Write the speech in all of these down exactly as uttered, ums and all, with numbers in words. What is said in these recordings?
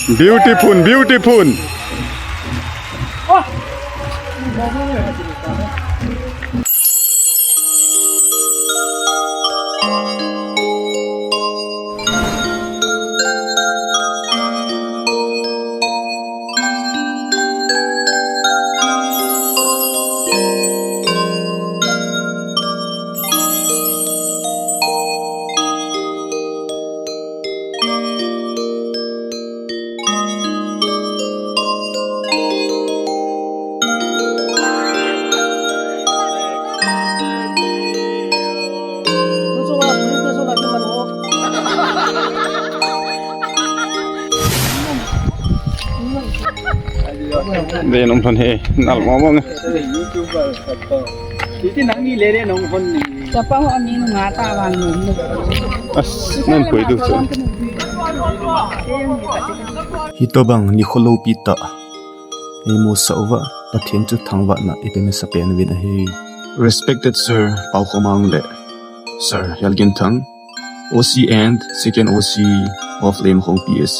Beautiful, beautiful. Dei nung phan he, nal mo mo nge. Iti nang ni lele nung hon ni. Chapa ho ani nung ata wan nung. As, nan koi du chu. Hitobang nikho loupi tah. Eimusah uva, Pathen chu thangvahna ipe masapen uvin ahi. Respected Sir Paokhomang le Sir Lalginthang, O C and Second O C of Leimakhong P S.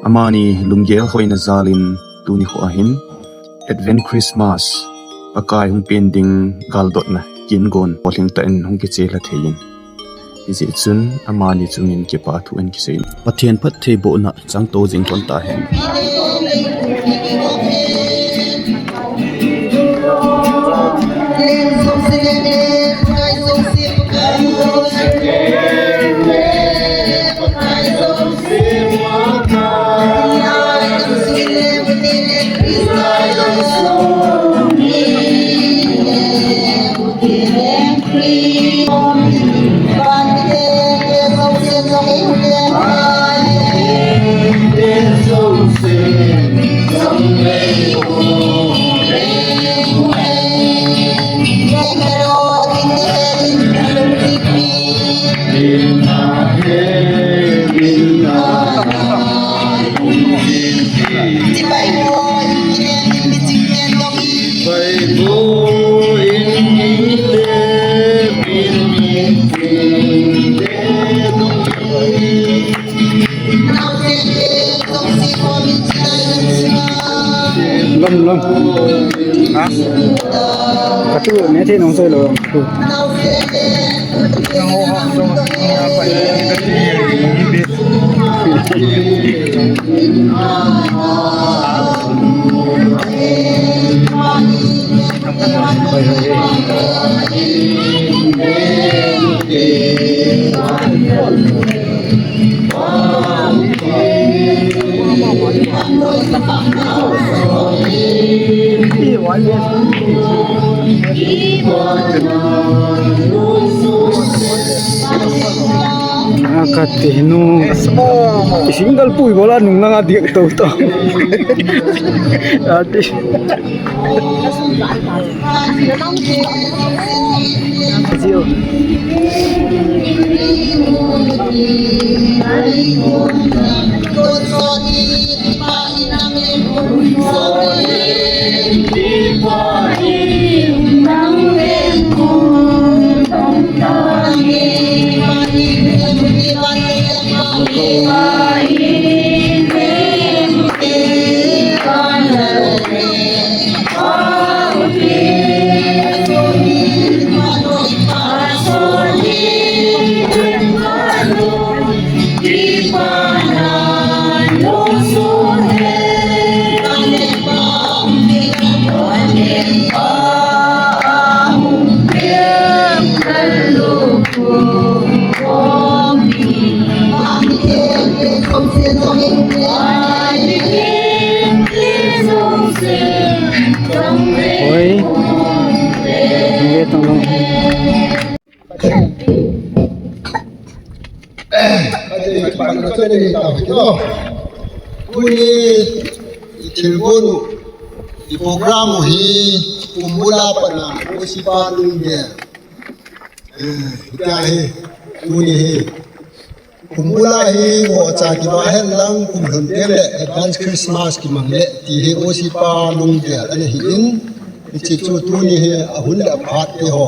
Amani lunggel hoina jalin tuni kho ahin Advent Christmas, Pakai hung pen ding galdotna kin gon polhing tah in hung kichela thei in. Hijeh chun amani chungin kipa thu an kisei. Pathen phattheibohna changto jing kon tahen. Lom, lom. Ha? Katu ne thi nong soi lo. Akati nu. Single pui bola nung nang adik tau tau. Ati. Oi. Nge tong long. Tuni i thilbol u, i program u hi, Kumbula pana, Osipa Lunggel. Eh, hitia hi, tuni hi. Kumbula hi, vohcha kivah hen lang, kum lhun teng le, advance Christmas kimang le, ti hi Osipa Lunggel ana hi in, hiche chu tuni hi, ahun le aphat te ho.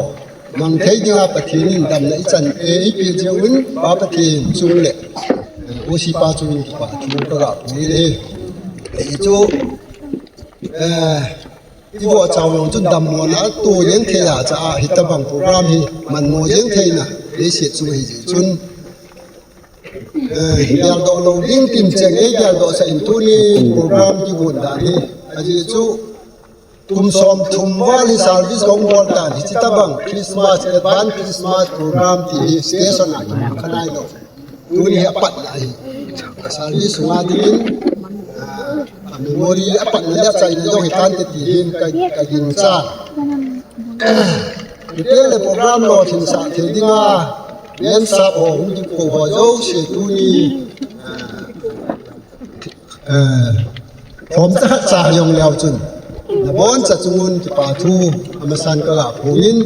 Mang thei dinga Pathen in damna ichan e, eipeh jeh un, Pa Pathen chung le, eh, Pu sipa chu kipa thu kaga pui le. Hichu, eh, ivo chau jong chun dammo na to jeng thei a cha a hitabang program hi manmo jeng theina leiset chu hi jeh chun, eh, geldoh lou ding tin cheng ei geldoh sah in tuni program kigon dan hi. Ajeh chu kum som thum val hi service kahung bol tan, hiche tabang Christmas, advance Christmas program ti hi station a kiman kha nailou. Tuni hi apatna ahi. Service sunga dingin, ah, memory apatna le achaina jong hitante ti hin ka, ka gingcha. Tute le program lolhinsah thei dinga, men sap ho hung ding ho jouse tuni, ah, Eh, thom cha khat cha jong leu chun, nabon cha chungun kipa thu amasan kaga phongin,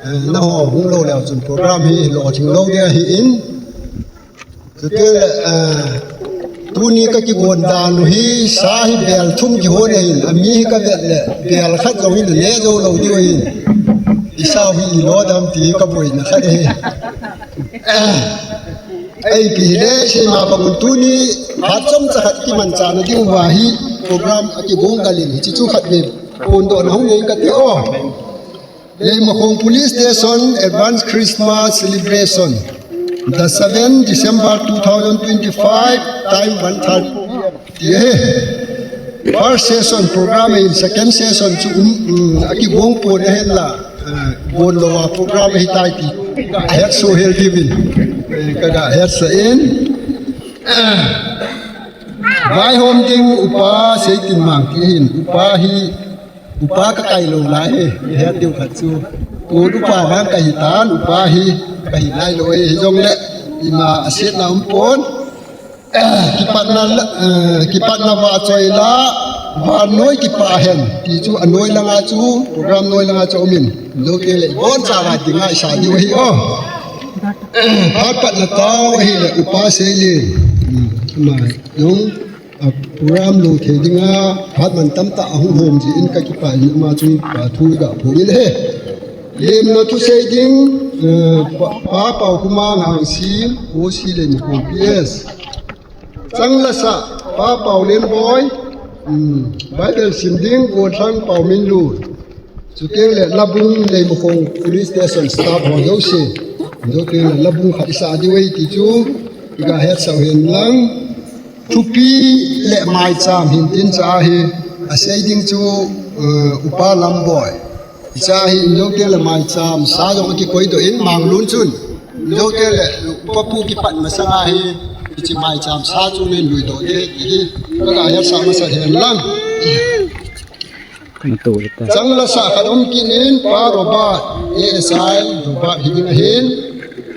eh, nangho hung lou leu chun program hi lolhing lou ding ahin. Chutile, eh, tuni kakigon dan u hi sa hi bel thum kihon ahin, ami hi kavet le bel khat jong hi le jou lou diu ahin. Isau hi ilo dam ti kaboina khat ahi. Ipi hile, seima bang un tuni, phat chomcha khat kimanchahna diuva hi, program akigong galin, hiche chu khatvei phondohna hung nei kate o. Leimakhong Police Station Advance Christmas Celebration, the seventh December two thousand twenty-five, time one thirty. Ti ahi. First session program in second session chu, um, um, akigong pon ahin la, eh, gon louva program ahitai ti ahetsoh hel diuvin, eh, kaga hetsah in. Eh, vaihom ding upa Seitinmang ti ahin, upa hi, upa kakai lou lai ahi, het diu khat chu. Pon upa vang kahitan, upa hi kahi nailou ahi, hijongle ima asetna um pon. Eh, kipatna la, eh, kipatna vahchoi la, vannoi kipah hen. Ti chu anoi langa chu, program noi langa chu umin. Lote le, iboncha la dinga isa diu ahi o. Eh, phat patna tao ahile, upa Seilin. Hmm, ama jong, ah, program lou thei dinga, phat man tamtah ahung hom jeh in kakipah in ama chu kipa thu ga phongin ahi. Lemna thusei ding, eh, Pa, Pa Paokhomang Hangsing, O C Leimakhong P S. Chang la sah, Pa Paolenboi, um, Bible sim ding, Gollhang Paominlun. Chuteng le Labung Leimakhong Police Station staff ho jouse. Chuteng le Labung khat isah diu ahi ti chu, iga hetsah u hen lang. Thupi le maicham hin tin cha hi, asei ding chu, eh, Upa Lamboi. Hiche hi injong teng le maicham sa jong akikoi doh in Manglun chun. Injong teng le upa pu kipat masanga hi, hiche maicham sa chu nin lui doh ding ti hi. Kaga hetsah masa hen lang. Chang la sah khat um kit in Pa Robert, A S I Robert hi ding ahin.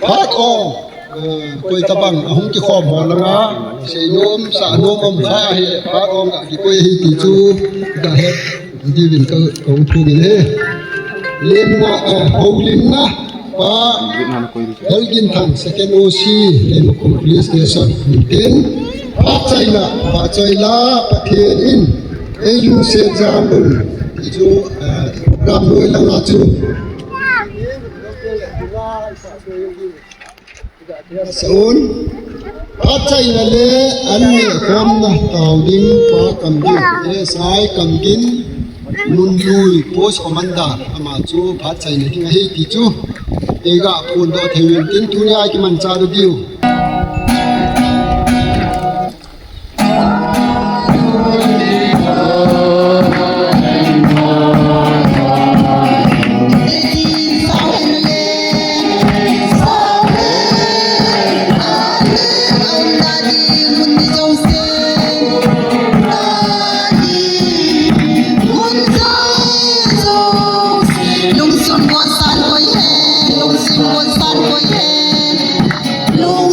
Phat ong, eh, koi tabang ahung kikhom ho langa, seinom, sahnom um kha hi, phat ong a kikoi hi ti chu, ga het diuvin ka, kahung thum in ahi. Lemna, eh, houlimna, Pa Lalginthang, second O C, Leimakhong Police Station, tin, phat chaina, phat choi la, Pathen in, ei lungset jal un, ti chu, eh, program noi langa chu. Saun, phat chaina le an nehkhomna tao ding Pa Kamgin, A S I Kamgin, Munlui Post Commander, ama chu phat chaina ding ahi ti chu. Eiga phondoh thei uvin tin tunia kimanchah doh diu. Lungsun mo san koi he, lungsun mo san koi he, lung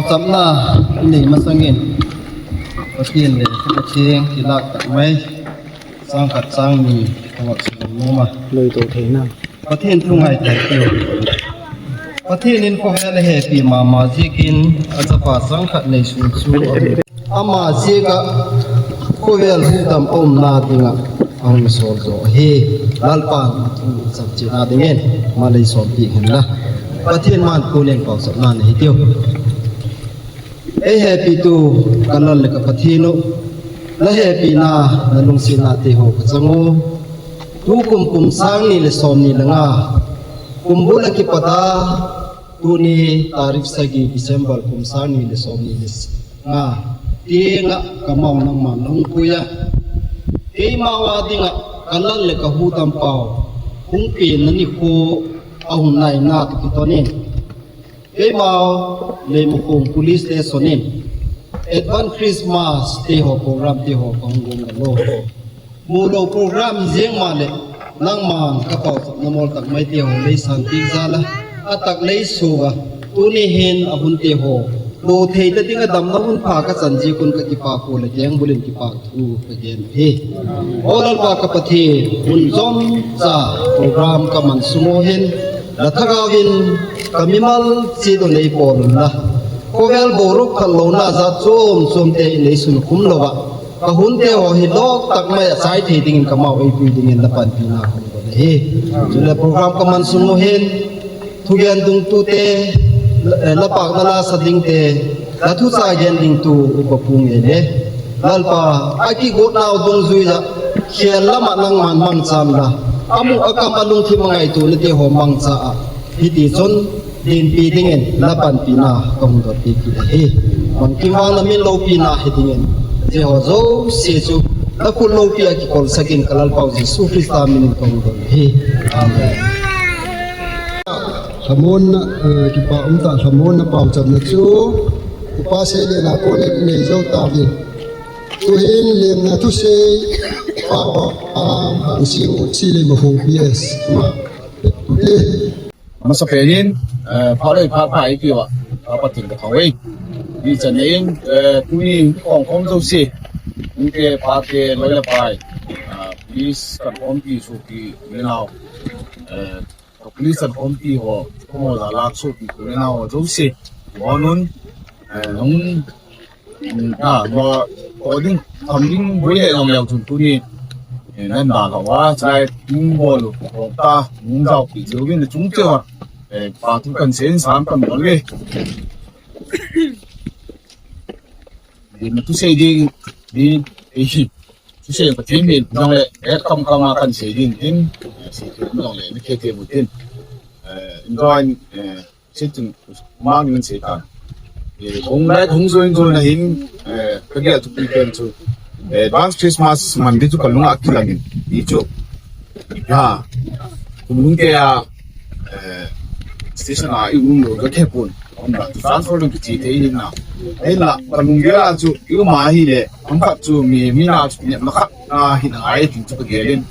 Chapna nei masangin Pathen le Pathen kilak tak mai. Sangkhat sangni kawak silam noma. Loi to theina. Pathen thu ngai thei tiu. Pathen in khovel ahepi mama ziakin achapa sangkhat nei sun chu a. Ama ziaka khovel hudam umna dinga ahung sol jo hi. Lalpan thu cham chena dingin malei som pi hen la. Pathen man kulen pau sapna nei tiu. Ei hepitu ka Lal le ka Pathen u, na hepina, na lungsetna te ho ka chang u. Tukum kum sang ni le som ni le nga, kum bul a kipat a, tuni tarik sagi December kum sang ni le som ni le nga, tenga ka mao nangman na hung pui a. Keima a dinga ka Lal le ka hudam pau hung pen na nikho ahung nai na tu kiton in. Keima Leimakhong Police Station in Advance Christmas te ho program te ho kahung gong galo. Mulo program jeng ma le nangman ka pau na mol tak mai te ho lei san ti jala. Atak lei suwa. Tuni hin ahun te ho. Lo thei ta dinga damna hun pha ka chan ji kun ka kipa ko le keng bulin kipa thu ka gen hi. O Lalpa ka Pathen, hun jom cha program ka man sung u hin, na thagau in ka mimal chi do nei pol un la. Khovel boruak phat lo na jat chom chom te in nei sun khum lo va. Ka hun te ho hi lok tak mai a chai thei dingin ka mau ei pui dingin na panpi na khum ko le hi. Chule program ka man sung u hin, thugen dungtu te, eh, la pakna la sa ding te, la thucha gen dingtu upa pu nge le. Lalpa, a kigot nau dungjui la, khel lama nangman mangchan la. Amu akam alungthim a ngaito na te ho mangcha a. Hiti chun, dinpi dingin, la panpi na, ka hung dot pi pi hi. Bangkim vang na min lopi na hi dingin. Jehovah Josi chu, na khut lopi a kikol sakin ka Lalpau Jesu Krista minin ka hung dot hi. Amen. Lhamonna, eh, kipa um ta lhamonna pauchapna chu, upa Seilen a konin nei jou tauvin. Tuhin lemna thusei, pa, pa, pa, pa, si, si Leimakhong P S. Ma. Masapen in, eh, phalei pha pha ipi uva, pa Pathen ka thangvah e. Ichan in, eh, tuni khong khom jouse. Inte pa te loi le pai. Ah, please kan khom pi su pi, you know. Eh, Ka police an khompi ho, khom ho la lak sopi ko le nao ho jouse. Ho nun, eh, hung, mm, ah, ho, ho ding, kham ding, boi he long leo chun tuni, eh, nan da ka wa, chai, ding bol, ho ta, hung jao pi, jo gin, chung che wa, eh, pa tu kan sen, sam kan bol le. Din tu sei ding, di, eh, Thusei Pathen min jong le, et kam kam a kan sei ding tin, sei ding jong le, ni khe te mu tin. Eh, in join, eh, sei tin, mang min sei tan. Eh, hung lai, hung join join na hin, eh, ka gel tu pi pen chu. Eh, advance Christmas man di chu ka lung a kilang in, di chu. Ya, kum lung ke a, eh, station a i um lo ka the pon. Hom la, transfer ding kichi thei in na. Hei la, ka lung gel a chu, i um a hi le, hom khat chu mi, mi na chu, ne, ma khat na hi na ai tin chu ka gel in.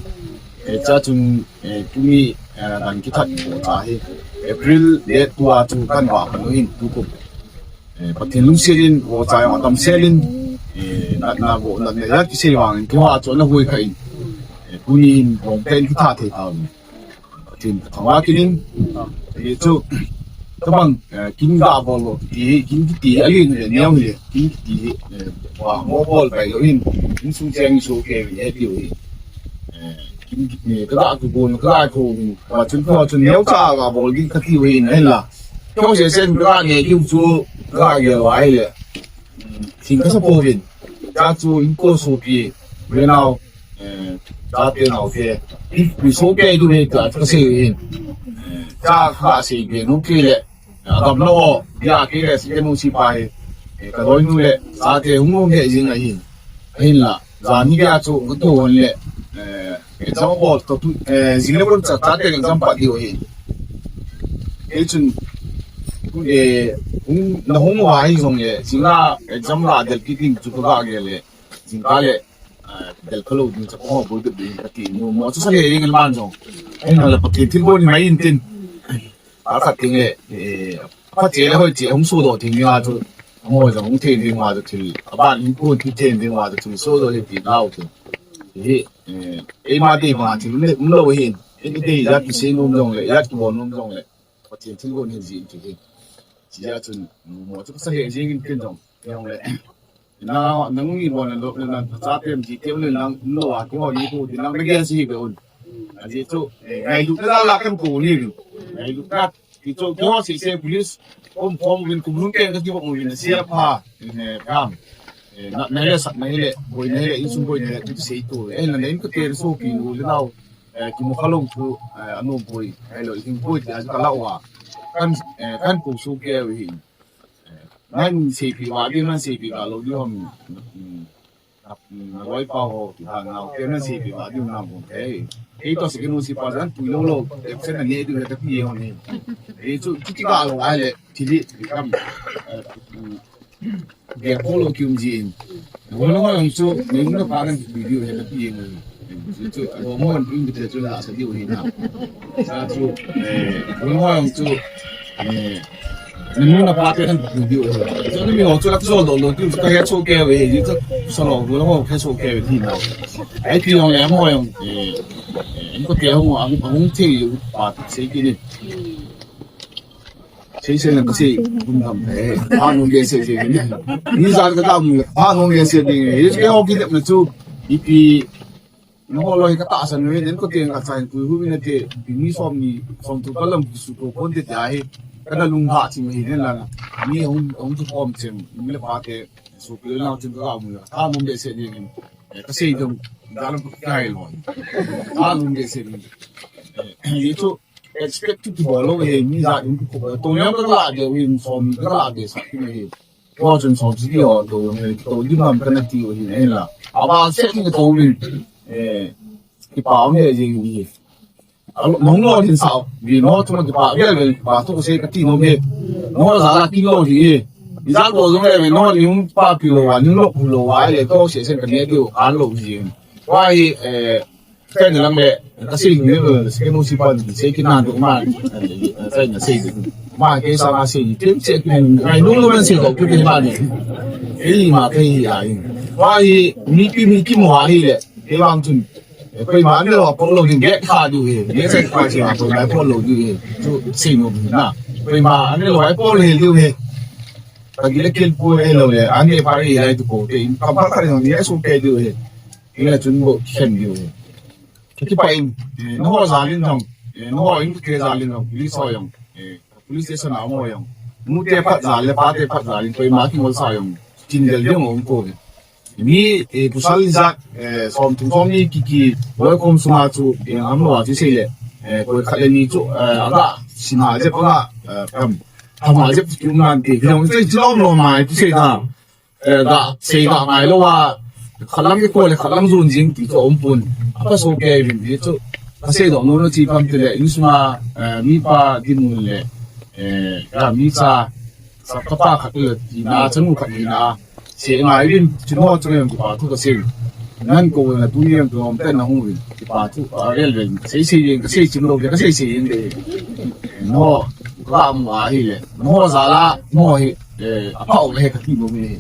Eh, cha chun, eh, tumi, eh, dan kithat ko cha hi. April date two a chu kan va ka lo hin tu ko. Eh, Pathen lungset in, ko cha yong tam sel in, eh, na, na ko, na, na, ya kisei vang in, tu ha chu na hui kha in. Eh, tuni in, long pen kitha thei ta. Pathen ka thangvah kit in, eh, chu, tabang, eh, kin ga bol lo, ti, kin kiti, a lin le, neo le, kin kiti, eh, wa, mo bol bai lo in, insung cheng so ke, eh, ti lo in. Eh, kin kiti, ka ga ku bol, ka ga ku, wa chun, wa chun, neo cha ga bol, kin kati lo in, eh, la. Kyo se sen, ka ga ne, kin chu, ka ga ge wa, eh, le. Thing ka sa po vin. Ka chu in ko so pi. Ve nau. Eh, cha te nau te. Pi so pi du ve ka ka se vin. Eh, cha ka se ve nu ki le. Agam lo. Ya ki le si nu si pa he. Eh, ka loi nu le. Cha te hung hung he jing a hin. Hin la. Jani kei a chu ka tu hon le, eh, exam bol to tu, eh, jing le bol cha, cha te exam pa diu hi. Kei chun, eh, hung, na hung wa hi jong le, jing la exam la del ki ding chu ka ga ge le, jing ka le, eh, del ka lo ding cha ko bol de ding ka ti nu mo chu sa le ring man jong. Ai na la pa ki thil bol ni mai in tin. A khat ting le, eh, a pha che le hoi che hung su do ting ni a chu. Amaho jong hung thei ding uva chu thil, aban in kon thei ding uva chu thil soh jo hi ti nau chu. Hi, eh, eima dei banga thil um le, um lou hin. Eidei ijat kisei nom jongle, ijat kibol nom jongle, Pathen thilgon hin jin ti hi. Hijeh chun, mo chu kasa he jing in kin jong, jong le. Na, nang ni bon lo, na, na, cha tem ji tem le nang, no wa, ko ni ko, nang na ge si be un. Ajeh chu, eh, ngailutna la kan ko ni lu. Ngailutna, ti chu, ko si se police, um, um, min kum lun ke ka ti ko min si a pa, eh, kam. Eh, na, na le sak na le, boi na le, insung boi na le, ti sei tu. Eh, na, na in ka te so ki lu le nau. Eh, kimu kha lou chu, eh, anom poi. Ahilou, hing poi ti a chu ka la uva. Kan, eh, kan ko su ke u hi. Eh, nan seipi uva ding, nan seipi uva lou ding ham. Mm, mm, loipa ho, ti ha nau, ke nan seipi uva ding nam pon. Eh, eh, to si ke nu si pa jan pui lou lou. Eh, sen na ne ding ka ti ye ho ni. Eh, chu, chu ti ka lou ahile, ti di, ti kam. Eh, mm. Dia kolo kium ji in. Wala wala chu, ni na pa kan video he na pi in. Chu, mo an pin bit chu la sa diu hi na. Sa chu, eh, wala wala chu, eh, ni na pa kan video he. Chu ni mi ho chu la so lo lo chu ka he so ke we, chu so lo wala wala ke so ke we ti na. Ai pi yong le mo yong, eh, eh, ko ke ho ang ang ti pa sei ki ni. Sei sei lang kasi, um, um, eh, ano ge sei sei ni. Ni sa ka ta mu, ano ge sei ni. Ye ke ho ki de na chu, ipi, no ho lo ka ta san ni, den ko te ka san ku hu ni te, ni som ni, som tu ka lam su ko kon te ta he. Ka na lung ha chi mi ni la na. Ni hung, hung tu kom chem, ni le pa te, su ku na chem ka mu. Ano ge sei ni. Eh, ka sei dong, dalam ka hai lo. Ano ge sei ni. Eh, ye chu, expect tu ti bol lou he, mi jat in tu ko. To nyam ka la de, win som ka la de sa ti he. Ko chun som si ti ho, to he, to di mam ka na ti he, he la. Aba se ti to win. Eh, kipa um he jing ni. Alo, nong lo din sa, wi no tu ma kipa, vel vel, pa tu se ka ti nom he. No la la ti lo he. Ni jat lo jong le, no ni um pa pi lo wa, ni lo pu lo wa, le to se se ka ne ti o, an lo jing. Wa he, eh, Ka ni lang le, ka sei ni le, sei nu si pan, sei ki nan du ma, sei na sei du. Ma ke sa ma sei ni, tem sei ki nan, ai nu nu man sei ko ki ni ma ni. Ei ma ke hi ai. Wa hi, mi ki mi ki mo wa hi le, ke wang chun. Koi ma ni lo ko lo ni ge kha du he, ge sai kha sei ko na ko lo du he. Tu sei mo na. Koi ma ni lo ai ko le du he. Ka gi le kel ko e lo le, an de pa ri lai tu ko te, ka pa ka ni so ke du he. Ina chun bo khen diu. Kiti pa in, eh, no ho jalin jong, eh, no ho in ke jalin jong, police ho jong, eh, police station a mo jong. Mu te phat jal le, pa te phat jalin, koi ma ki ngol sa jong. Chin del jong um ko. Mi, eh, kusal jat, eh, som thum som ni ki ki, loi kom sunga chu, eh, am lo a chu sei le, eh, koi khat le ni chu, eh, aga, sina je pa ga, eh, kam. Tama je ki um nan te, jong sei chu lom lom mai chu sei da. Eh, ga, sei ga ngai lo a, khat lang ki ko le, khat lang jun jing ti chu um pon. Apa so ke vin ti chu. Ka sei do no no chi pam ti le, in sunga, eh, mi pa din mun le, eh, ka mi cha, sa ka pa khat le, ti na, chanu khat ni na. Sei ngai vin, chu no chu le, pa thu ka sei. Nan ko na tu ni tu om ten na hung vin. Ti pa thu, a rel vin. Sei sei vin, ka sei chim lo, ka sei sei vin de. No, ka mu a hi le. No za la, no hi. Eh, a pau le ka ti nom e.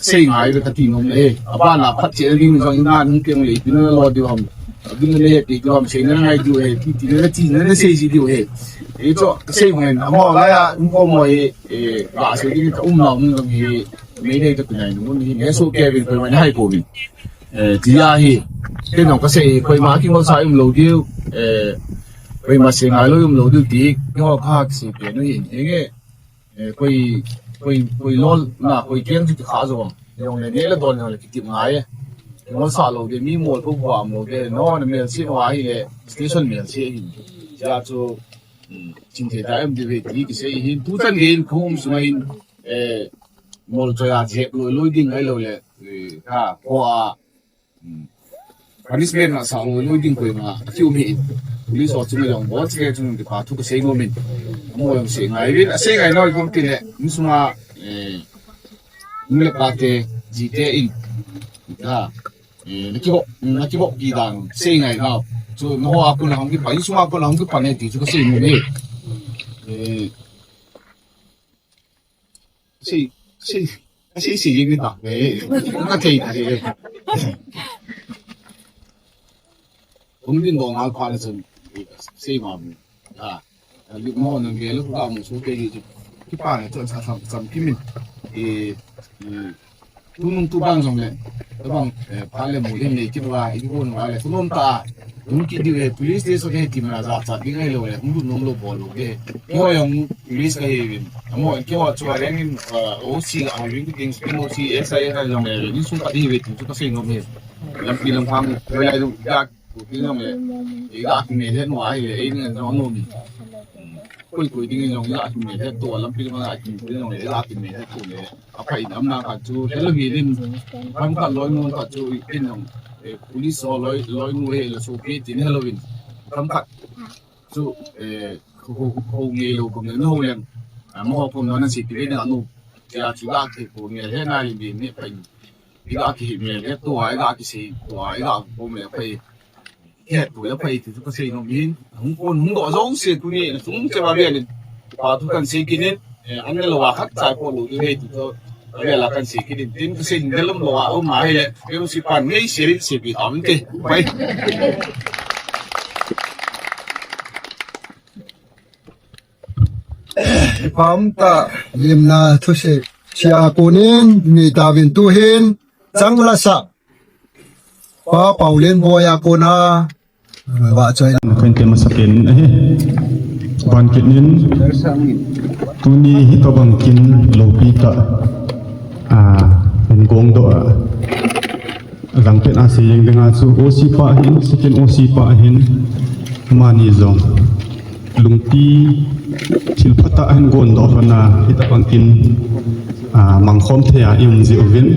Sei ngai le ka ti nom e. A ba na phat che ding jong na nung keng le, tin na lo diu ham. Din le ti diu ham, sei na ngai diu e, ti ti na ti na sei ji diu e. E cho, sei ngai na mo la ya, mo mo e, eh, ba sei ding ka um na um jong he. Me nei ka tu nai nung he, ne so ke vin ko mai hai ko vin. Eh, ti ya hi. Ke no ka sei, koi ma ki mo sa um lo diu. Eh, koi ma sei ngai lo um lo diu ti. Ko ka sei pe no hi. E nge. Eh, koi, koi, koi lol na, koi keng chu kikha jo. Jong le ne le don jong le kiti ngai e. Ngol sa lo de, mi mol ko bua mo de, no na mel si wa hi le, station mel si hi. Ja chu, mm, chin the da em de ve ti ki sei hin, tu chan ge in khum su hin, eh, mol cho ya je lo lo ding ai lo le, eh, ka ko a, Hmm. Punishment na sa lo lo ding koi ma. Kiu mi. Police ho chung jong bol che chung ti pa thu ka sei nom in. Mo jong sei ngai vin. A sei ngai noi kom ti le. Ni sunga, eh, ni le pa te, ji te in. Ka. Eh, na ki bo, na ki bo ki dang. Sei ngai na. Chu no a ko na hong ki pa. Ni sunga ko na hong ki pa ne ti chu ka sei nom e. Eh, Sei, sei, sei, sei, ni ta. Eh, ka thei, thei. Hung din dong hal pha le chun, sei ma mi. Ah, li mo nang ge lu ka mu su ke ji. Ki pa ne to sa sam sam ki min. Eh, eh, tu nung tu bang jong le. Tu bang, eh, pha le mu le nei ki wa, i ko wa le. Tu nom ta. Hung ki di ve, police de so ke ti ma za cha di ngai lo le. Hung du nom lo bo lo ke. Ki ho yong police ka he vin. Amo ki ho chu a reng in, eh, O C a ring ding, O C, S I ka jong le. Ni su ka di ve tu ka sei nom he. Lampi lamkhang, lai lai du ya. Ku ti jong le, i ga ki me le nu ai le, i ne jong nu ni. Koi koi ding jong i ga ki me le tu, lampi jong i ga ki me le jong le, i ga ki me le tu le. A pai nam na ka chu, hello hi din. Kam ka loi nu ka chu, i kin jong, eh, police ho loi, loi nu he le su ki tin hello in. Kam ka chu, eh, ko, ko, ko nge lo ko nge no lem. A mo ko no na si ti le na nu. Ya chu ga ki ko nge he na i bi ni pai. I ga ki me le tu, i ga ki si tu, i ga ko me pai. He tu le pai ti chu ka sei nom in. Hung kon hung do jong se tu ni, sung che ba ve le. Pa thu kan sei kit in, eh, an le lo wa khat chai ko lo tu he tu to. Ve la kan sei kit in, tin ka sei le lom lo wa, o ma he le. Ke si pan ngei se ri se bi am te. Pai. Pam ta limna thu se. Sia kunin, mi ta vin tu hin. Chang la sa. Pa Paulen boya kona. Wa choi. Kan te masakin ahi. Ban kinin. Tuni hi ka bangkin lopi ta. Ah, en gong do a. Rang pen a se yeng ding a chu O C pa hin, second O C pa hin. Mani jong. Lungti thil phat a hin gon do hon a, hita bangkin, ah, mangkhom thei a i um ji uvin.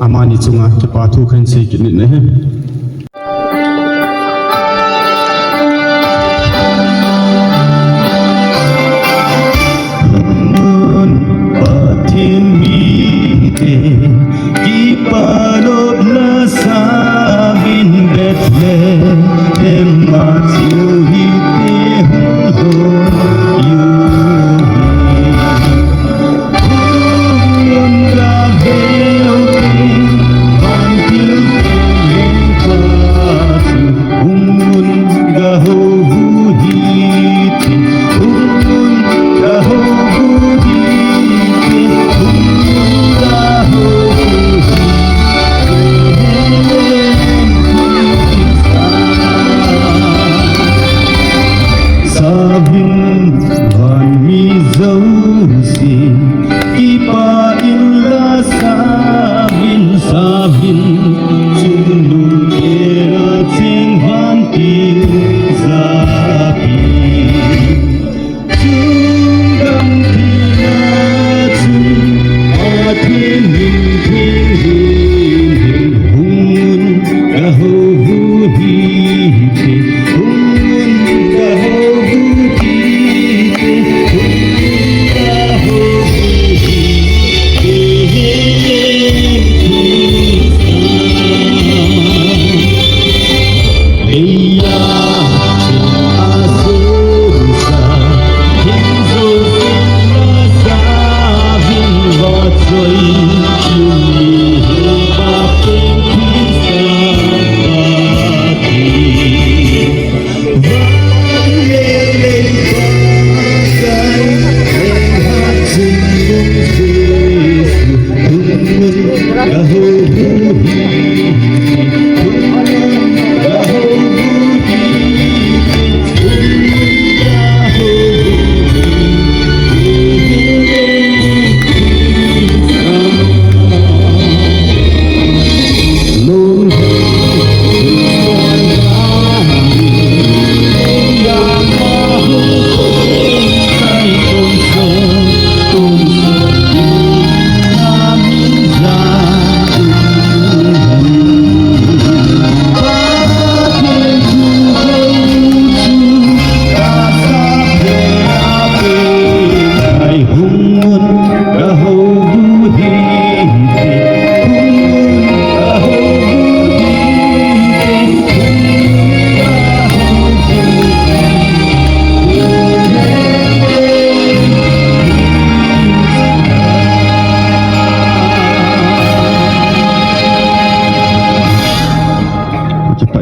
Amani chunga kipa thu kan sei kit ni ne. Pathen mite kipalopna sangin Bethlehem a thil hite hung lhung u hi. Hung lhung la veu te, vantil te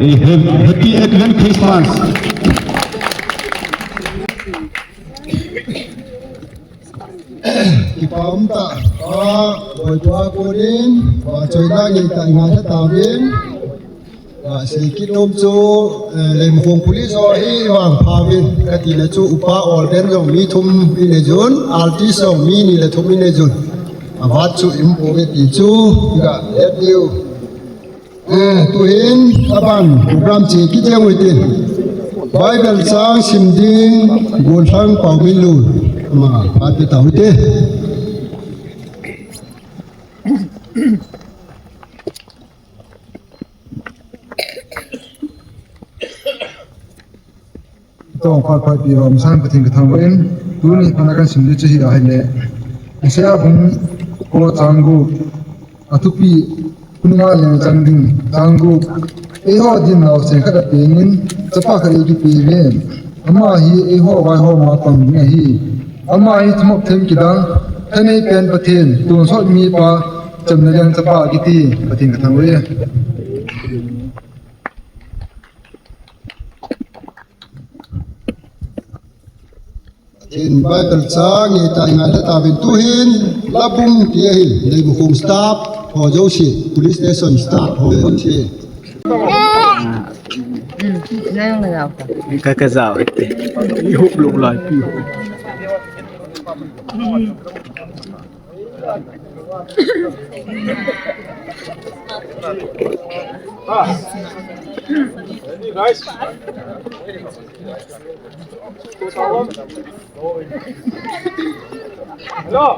Happy Advent Christmas. Kipa um tah, a, Bawipa konin, a, choina ngeitah i ngaitha tauvin. A, sei kit nom chu, eh, Leimakhong Police ho hi vangpha uvin, kati na chu upa ol pen jong mi thum i nei jun, artist jong mi ni le thum i nei jun. A vat chu i um pouve ti chu, ga het diu. Eh, tuhin aban program chu kichai u hite. Bible chang sim ding Golhang Paominlun. Ama phat pe tau hite. Tong phat phat pi rom san Pathen kathangvah in, tuni phat a kasim ding chu hi ahile, Isaiah bung ko chang gup, athupi, khonunga leng chang ding, chang gup, eiho din naosen khat apengin, chapa khat eikipe uve. Ama hi eiho vaihom a pang ding ahi. Ama hi thumop them kidang, thanei pen Pathen, tonsot mipa, chamna leng chapa kiti, Pathen kathangvah e. Pathen Bible chang ngeitah i ngaitha tauvin tuhin, Labum ti ahi, Leimakhong staff ho jouse, police station staff ho jouse. Ka, ka jao. I hup lou lai pi. Hello.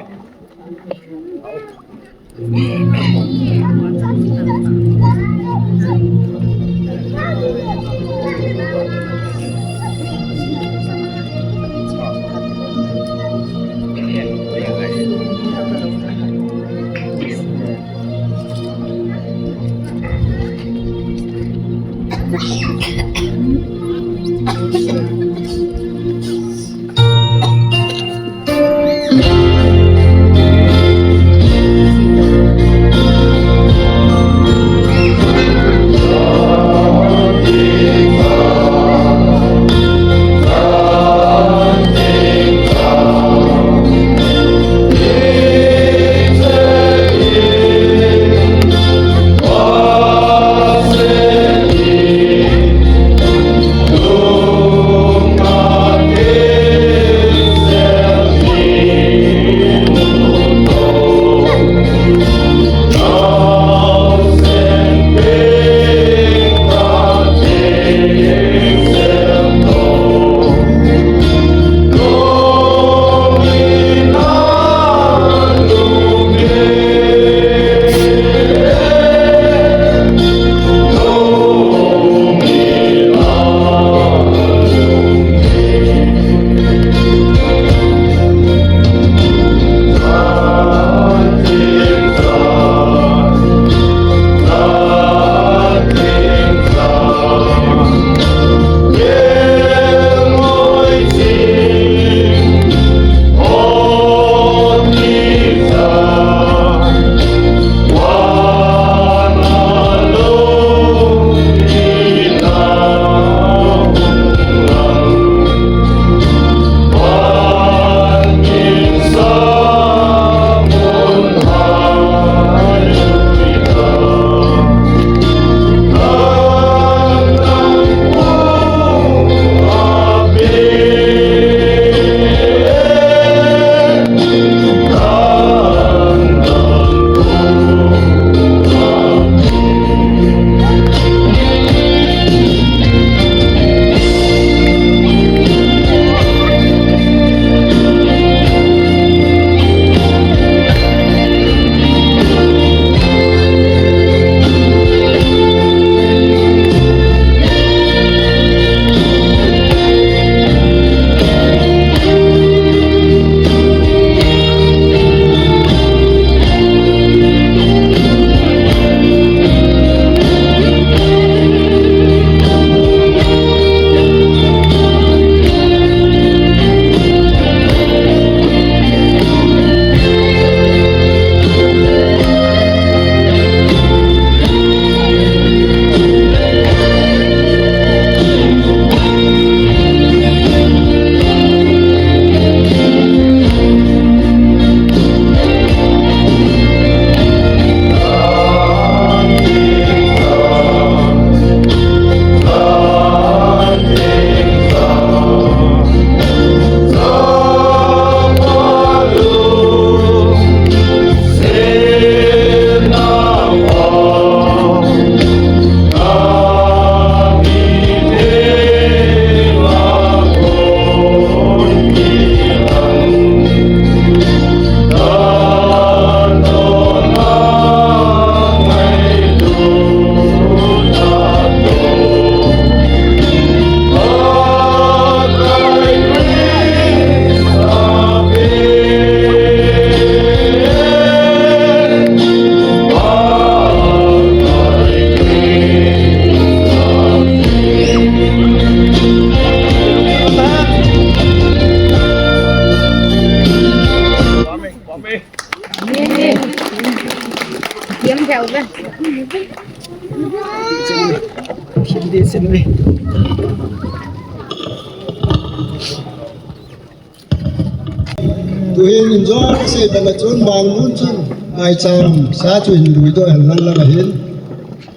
Tuhin injo kasei banga chun Manglun chun maicham sa chu hin lui doh hen lang lang ahin.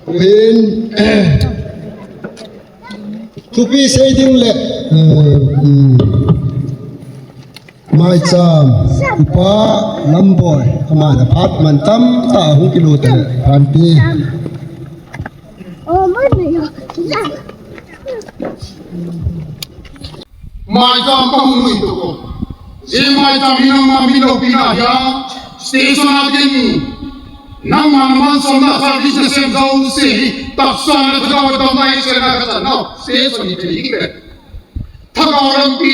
Tuhin thupi sei ding le, eh, um, maicham upa Lamboi, ama na phat man tam ta hung kilu te phan pi. Maicham ka hung lui to ko. Jing maicham hi nangma min loupina hi a, station a ding, nangma na malsomna service na sem jouse hi, tahsa le thagau a dam nai se na ka chan nau, station hi thei ding le. Thagau lampi,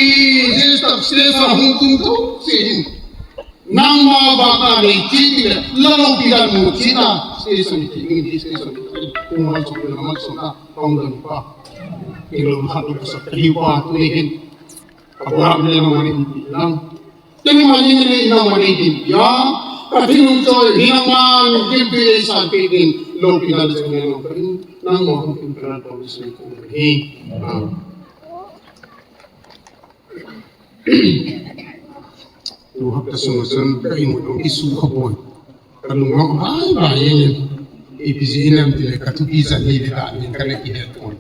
jing station a hung tung jouse hin. Nangma vang a nei chi ti le, la loupina mu chi na, station hi thei ding, station hi thei ding, kung malsomna, malsomna, kong don pa. Kilo ma tu sa, hiu pa, tu ni hin. Abraham le nangma nei umpi lang. Teni mani le nangma nei din. Ya, ka thingnung choi, hi nangma, kim pi le san pi din. Loupina le choi nangma pi din. Nangma hung kim pi ran pa le sui ku hi. Ah. Tu hapta sunga chun ka imut u kisu kha pon. Ka lungmong hai ba yen. Ipi jeh inem tile ka thupi chan hi le ka nin ka le kihet pon.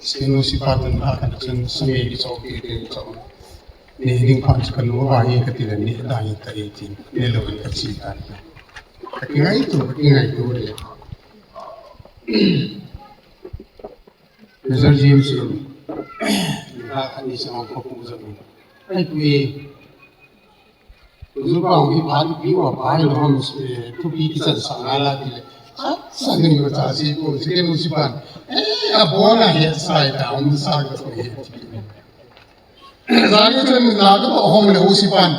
Sinu si pa tun ha ka chun same kicho kiti kicho. Nei ding phat chu ka lung a va yen kati le nei da yen ta e tin. Nei lo ka chi ta. Ka kingaito, ka kingaito le. Major James in, ha, ani sa ko ko za ni. Ai, tu e. Tu zu pa hi pa ni pi wa pa lo ham, eh, thupi kichan sa nga la ti le. Ah, sa ni ma cha si ko, si ke mu si pan. Eh, a bona he sa ta, um sa ko he. Za ni chen na ko hom le u si pan.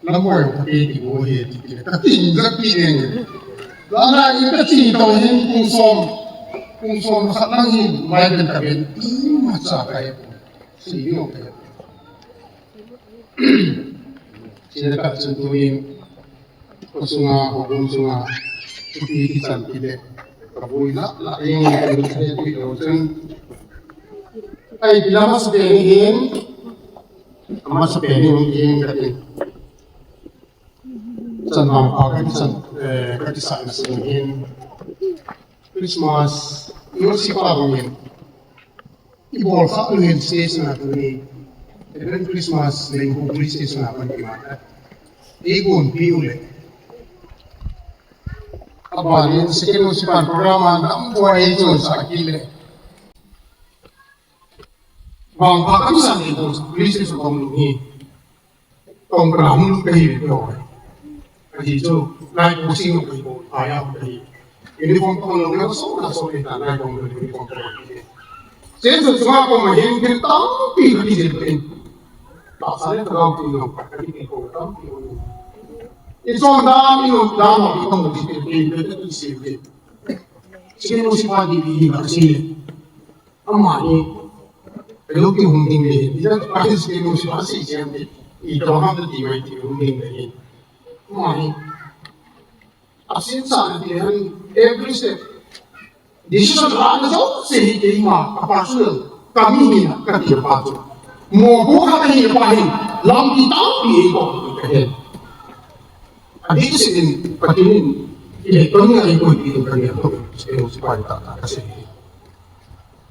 Lamboi ka pe ki bo he ti ti ka tin ja pi ding. Lana in ka chi to hin kung som. Kung som khat lang hin Bible ka ben ti ma cha ka e. Si yo ka e. Si da ka chun tu in. Ko sunga, ko bum sunga. Ti ki chan ki le. Ka bui la, la in ka ni se ti do chun. Ai, bila ma sa pe ni hin. Ama sa pe ni hin ka tin. Chan vang pa ka kisan, eh, ka kisan sin hin. Christmas, i si pa bang hin. I bol kha u hin station a tu ni. Even Christmas, le i bu police station a ban ki ma. I gon pi u le. Aba ni second u si pan program a nam boi chon sa ki le. Vang pa ka kisan ni bol police station kong lu hi. Kong pra hum lu kahi ve ko. Ahi chu, lai ko sing ko ko, aya ko kahi. Uniform ko lo lo so na so ni ta lai ko lo uniform ko. Chen su chunga ko ma hin kin tam pi ka ki jin pen. Ta sa le ta ko lo pa ka ki ko tam pi ko. I so da mi lo da ma ko mo ki pen pen pen pen si pen. Chen u si pa di bi na si. Ama hi, ka lo ki hung ding le, i jan pa hi si lo si pa si siam ti, i to ham ti mai ti hung ding le. Ama hi, a sin sa na ti han every step. Decision la na jo se hi ke ma, ka personal, ka mi hi na, ka ti pa chu. Mo ko ka hi pa hi, lam ki ta pi ko ka he. A di si in, pa ti in, i le to ni ai ko ti ka ni to, se lo si pa ta ta ka se.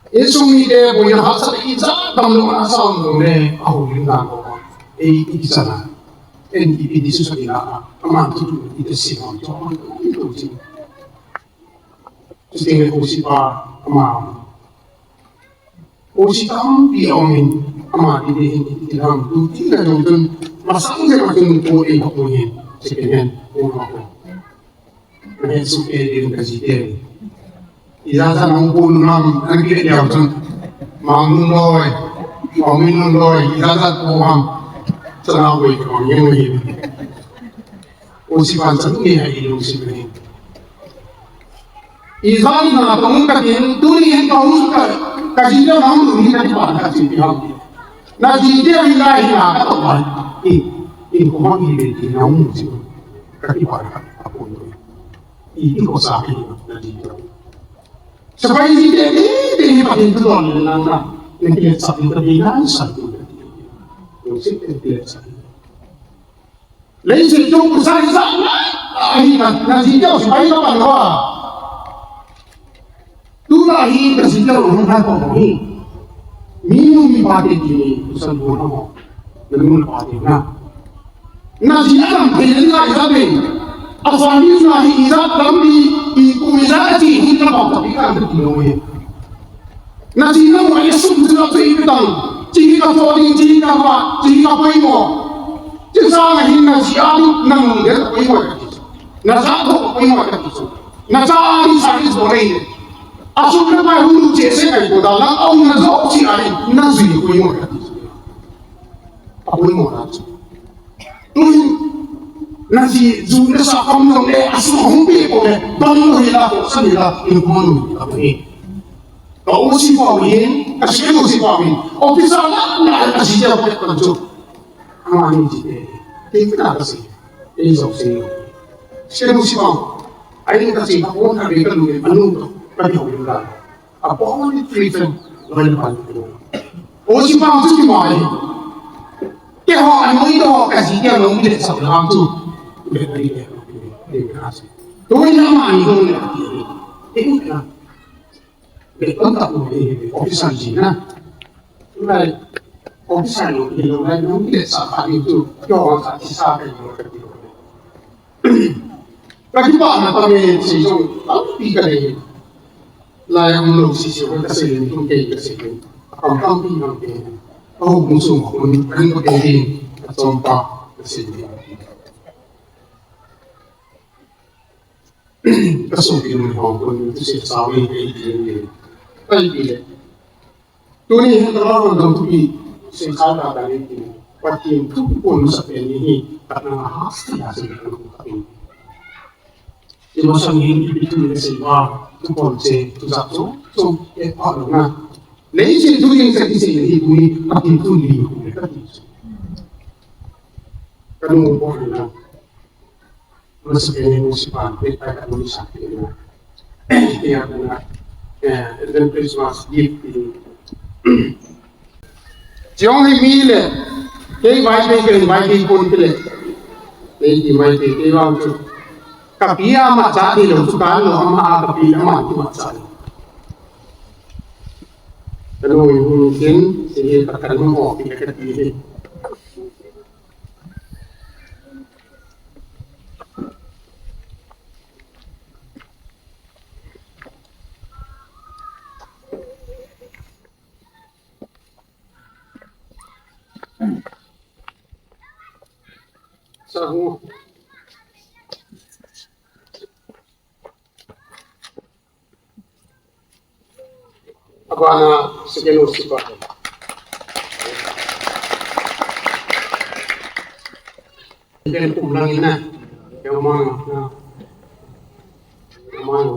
Insung mite boina hahsat le ijat damlou a sa um lou le, a houlim dan ho. Ei, i kisan a. Ei, ipi decision i la a. Ama thutu i te si hon, cho hon, i tu chi. Chuteng le O C pa, ama. O C tampi a um in, ama ti te hin, i ti ham, tu ti na jong chun, masang jeng a chun ko ei hok hin, second hand, ko hok. Ka het suh kei ding ka ji te. Ijat jat nang pu nun ham, nang kile diam chun. Mang nun loi, mang min nun loi, ijat jat pu ham. Chana wei ka mang yeng wei. O si pan chan ni hai lu si ni. Ijat na ka mun ka tin, tu ni hen ka hung ka, ka ji te mang nun ni ka ti pan ka ji ti ham. Na ji te ri lai na ka to bai. I, i ko mang i be ti na hung si. Ka ti pan ka, ka pun. Iti ko sa ki na di to. Sepai ji te ni te ni pa tin to ni na na. Ni ki sa ni ta di na sa tu. Ni si te ni sa. Leiset chunga sa sa na. Ai na na ji to sepai ka pa no. Tuna hi ka ji to hung ha ko hi. Mi nu mi pa te ti ni san ko no. Na nu pa te na. Na ji a lam thei le na ijat le. A family na hi ijat lam ni i kum ijat a chi hi na ba ta bi ka ti lo e. Na ji na mo e sum ji na thei bi tang. Chi ka to ding chi ka ba chi ka poimo. Chi sa na hin na ji a ding na mu de poimo. Na sa to poimo ka ti. Na cha ni sa ni so le. A sum na ba hu che se kai ko da na au na zo chi a ni na ji poimo ka ti. A poimo na chi. Tun, na ji ju na sa kam jong le, a sum hung pe ko le, bang lo hi la ko, sa ni la, in ko no, a ko he. Ka o si pa win, ka si o si pa win. Officer na, na, ka si ja ko kan chu. Ama ni ji te. Te ka ka si. E jo si. Si o si pa. Ai ni ka si, ka o na be ka lu, anu ka, ka di ho la. A boni free time loi le pan. O si pa chu ki mai. Keiho a noi to ka ji kei a nung le sa la chu. Le le le. Le ka si. Tu ni ma ni ko le. E ka. Le kon ta ko le officer ji na. Lai officer lo le lo lai nung le sa pa ni chu. Keiho sa ti sa ka lo ka ti. Ka kipana tah e, sei jong tampi ka nei. Lai a um lou sese, ka sei lou, kei ka sei lou. Tam tampi nang te. Ka hung sung, ka hung, ka hung te din, ka chom pa, ka sei lou. Ka sung kin hung, ka hung, ka sei sa, ka sei lou. Ka sei lou. Tuni hin ka lolhing dong thupi, sei sa ta ta ni ti. Pathen thupi pon sa pen ni hi, ka na ha si ha si ka na ka pen. Ti ma sang hin ki pi tu ni sei wa, tu pon che, tu sa tu, tu e pa lo na. Nei sei tu ni sa ti sei ni tu ni, Pathen tu ni ku ka ti. Ka nu pon na. Masa kini musipan, kita akan bisa kini. Iya, puna. Eh, and then Christmas gift ini. Jong hi mi le, kei mai kei, kei mai kei pun le. Kei di mai kei, kei wang tu. Kapi ama cha di lo, tu kan lo ama kapi ama tu cha. Kanu yung kin, sige, takan mo, okay, kati. Sahu. Abana second worship. Second kum lang ina. Yang mana? Yang mana?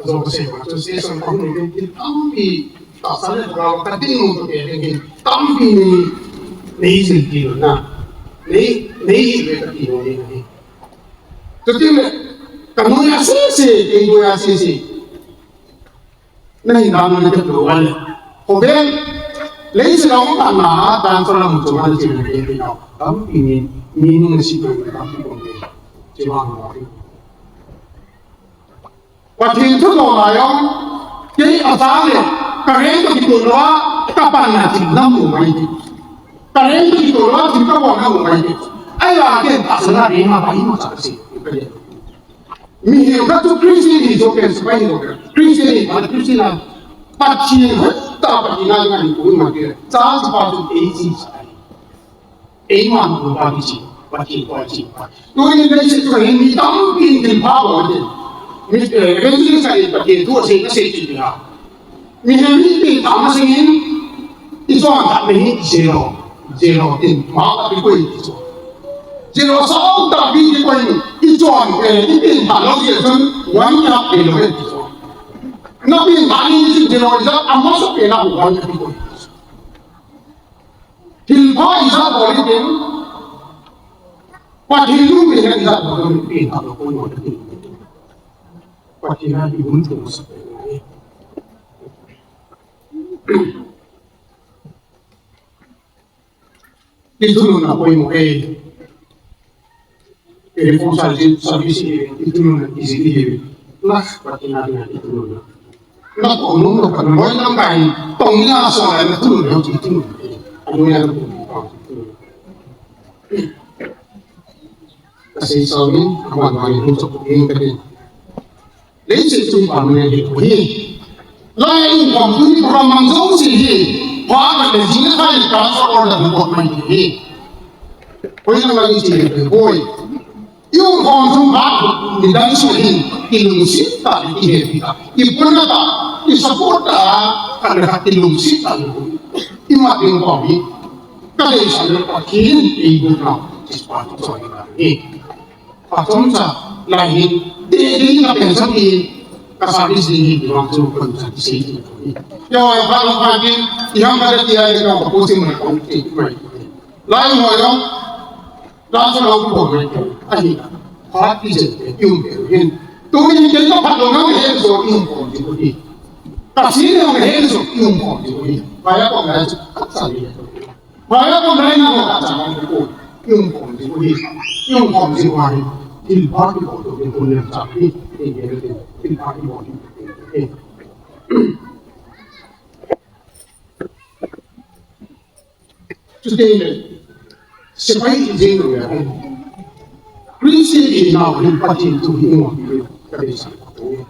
Zo ka sei ba, tu sei son ka hung ni, tampi, tahsa le lhagao ka ding nung to ke ding hin, tampi ni, nei jil ti lo na, nei, nei hi ve ka ti lo ni na hi. Tu ti le, ka noi a sei sei, kei noi a sei sei. Na hin dan na ka tu wa le. Ho ben, lei sei la ong ta na, dan so la mu so ma le sei na ke ti na. Tampi ni, ni nung na si to, tampi ko ni. Sei ba na. Pathen thu to la jong, kei a chang le, ka reng to kitoh lou a, ka panna thim na mu mai ti. Ka reng to kitoh lou a, thim ka bol na mu mai ti. Ahia ken tahsa na reng a pai ma cha si. Mihem khat chu Christian hi jo ken, sepai hi jo ken. Christian hi, Christian a. Pathen hon ta Pathen a jong a hin pu ma ti. Cha chu pa chu ei chi sa. Eiman Pu pa kichi, Pathen pa kichi. Tunin leiset chunga hin mi tampin thilpha bol in. Mi, eh, evangelist in Pathen thu asei, asei chu ding a. Mihem mipin thah masang in, ichon thah mi hi zero, zero tin, ma ka pi koi ti chu. Jelo sao tapi ti koi ni, i chon, eh, i pin pha lou jeh chun, one cup pe lou he ti chon. Na pin pha ni chun jelo ijat, amasa pe na one cup koi. Thilpha ijat bol in, Pathen lungpi ijat bol in, pin pha lou koi. Pathen a i gun tu sa. Ithunun a poimo e. Telephone service, service e, ithunun a easy e. Plus, Pathen a dinga ithunun a. Na ko nung lo ka loi lam kai, tong ni a so la na thunun lo ithunun. Anu ya ko. Ka sei sao ni, ka man man ni hu chok ni ka ni. Leiset chung permanent hi ko hi. Lai in khom tu ni program mang jouse hi. Pha ka le jing khai transfer order ni ko mai hi. Ko hi lang ni chi ko. I um khom chung pha ni dan su hi. I lungset tah, i happy tah, i puna tah, i support tah, ka le ka i lungset tah. I ma ding ko hi. Ka le sa le ko kin i bu na. Chi pa to ni. Achomcha lai hin, didi na pension hi, ka service ding hi, vang chu kon sa ti sei ti. Yo, yo, ka lo ka din, i ham ka ti ai ka ko sing mai ko ti mai. Lai mo yo, la so lo ko mai. Ai, ha ti se, yung hin. Tu ni ke to pha lo na he so yung ko ti ko ni. Ka si lo he so yung ko ti ko ni. Ba ya ko na sa ni. Haya ko nai na ko ka cha ko. Yung ko ji ko hi. Yung ko ji ko hi. Thilpha ki ko to ko le cha hi. Thilpha ki ko hi. Today, sepai jing lo ya. Christian in now in Pathen thu hi mo. Ka de sa ko.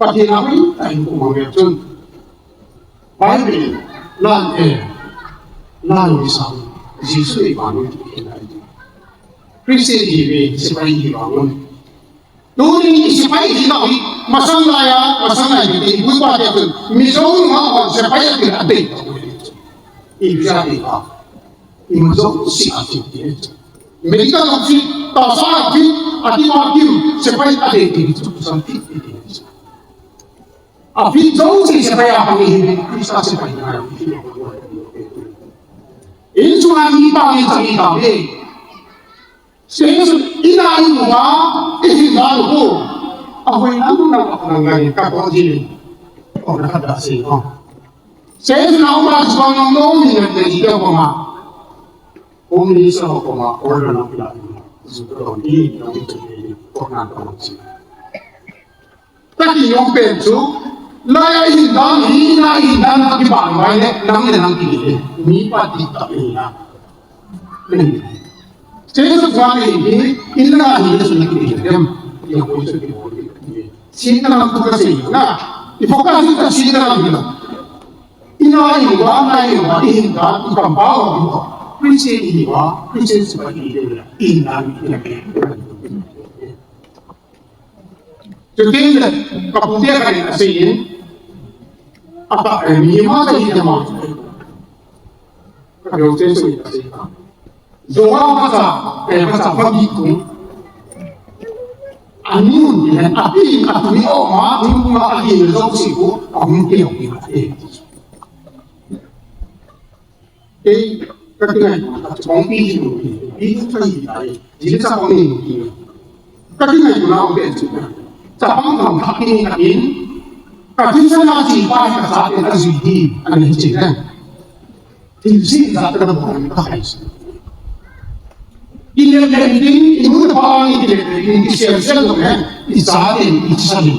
Pathen a hin, a hin kum a ngen chun. Bible, lan e, lan ni sang, Jesu i vang ti khen ai. Christian hi ve, sepai hi vang un. Tuni sepai hi vang un, masang lai a, masang lai ti, bu pa ti chun, Mizo ma vang sepai ti a dei. I bisa ti pa. Ima jouse a thil ti. Medical outfit, tahsa outfit, ati ma kim, sepai a dei ti, chu san ti ti. A fit jouse sepai a pang hi, Christa sepai na. In chu a mi pa ni ta mi ta ve. Sepai in a i mu a, i hin na lu. A hoi na lu na na ngai ka ko ji. O na ka da se ko. Sepai na u ma chu na no mi na ji ko ma. Home Minister ho koma order na pila. Zu ko di na u che ko na ko chi. Kati jong pen chu, lai a hin dan, hi na hin dan, kati ban mai le, nang le nang kiti le, mi pa ti ta ni na. Sepai chu chuan hi, hi, in na hi le su na kiti le, dem, yang ko su ki bol ni. Si na lam tu ka sei na, i focus ka si na lam hi na. I na i wa, na i wa, i hin dan, i kam ba wa, i wa. Christian i wa, Christian si pa i le, i hin dan, i le. Chutin le, ka pu te ka ni a sei in, a ta, eh, mi ma ta i te ma. Ka yo te sei a sei ta. Zo a ma ta, eh, ma ta, ma bi ku. A ni un ni hen, a pi, a tu ni o ma, ni ma a ki zo si ku, a mun ke o ki ma te. Ei, ka ti ngai, ka ti kong pi ji nu pi, pi ji ka yi tai, ji ka sa kong ni nu pi. Ka ti ngai, na o pi ji na. Sa kong kong ka pi ni ka in, ka ti sa na ji pa ka sa te na ji di, an ni ji na. Ti ji sa ta na bo ka hai. Ilem lem ding, i nu pa ni ilem lem ding, i sel sel lo ne, i sa te, i sa ni.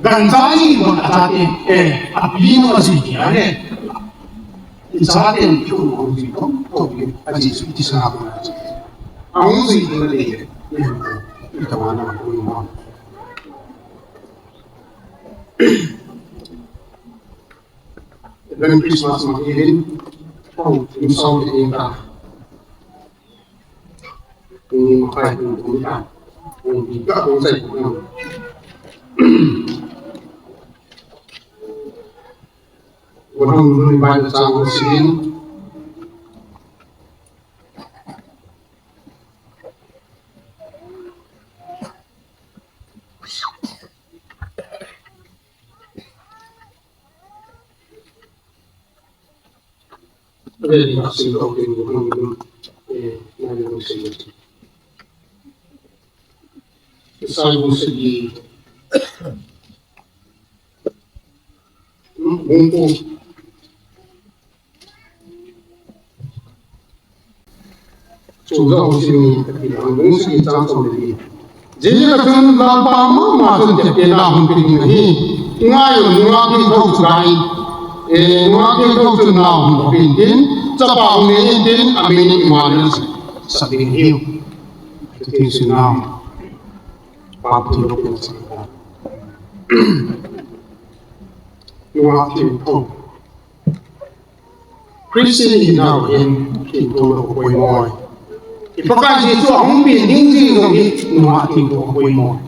Gan sa ni, bon a sa te, eh, a pi no a ji di a ne. I sa ten i khun hong zui tom tom in a Jesu i tisa na kona. A hong zui ding a dei le. I tawana ko i ma. Then Christmas ma i hin. Ko i sau le in ta. Ni ma kai ni ta. Ni ka ko sai ko. Wadang dun bai da chang sin. Very much in talking to him. Eh, I don't say it. Sai bu sigi. Bung ko. Chu jong simi, Pathen in bung sagi chang som le li. Ajeh chu Lalpa mama chun tepna hung pe ding ahi. Ngai un, nungah thengtho chu gai. Eh, nungah thengtho chu nao hung pe ding. Chapa hung nei ding, amin Immanuel sah ding ahi. Pathen chu nao. Pa Pathen lopina chu. Nungah thengtho. Christian ihinau hin thengtho lou apoimo. I Pakai Jesu ahung pen ding jing jong hi nungah thengtho apoimo.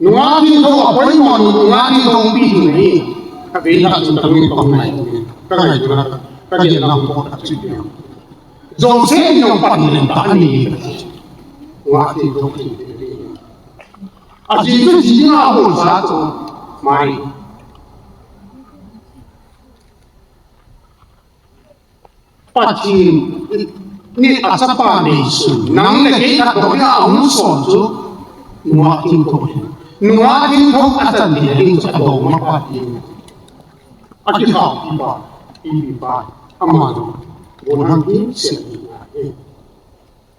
Nungah thengtho apoimo, nungah thengtho hung pe ding ahi. Ka vei lhah chun ka lunggel pang nai. Ka ngaito na, ka gel na hung pot khat chu. Jong se jong pan len ta ni. Nungah thengtho thengtho. Ajeh chu ji na bol sa chu mai. Pathen in achapa neisun, nang le kei khat doh a hung son chu, nungah thengtho ahi. Nungah thengtho achan ding ding chu adongmapa ahi. Akikhaopipa, ipipa, ama jong, gollhang thengse ahi.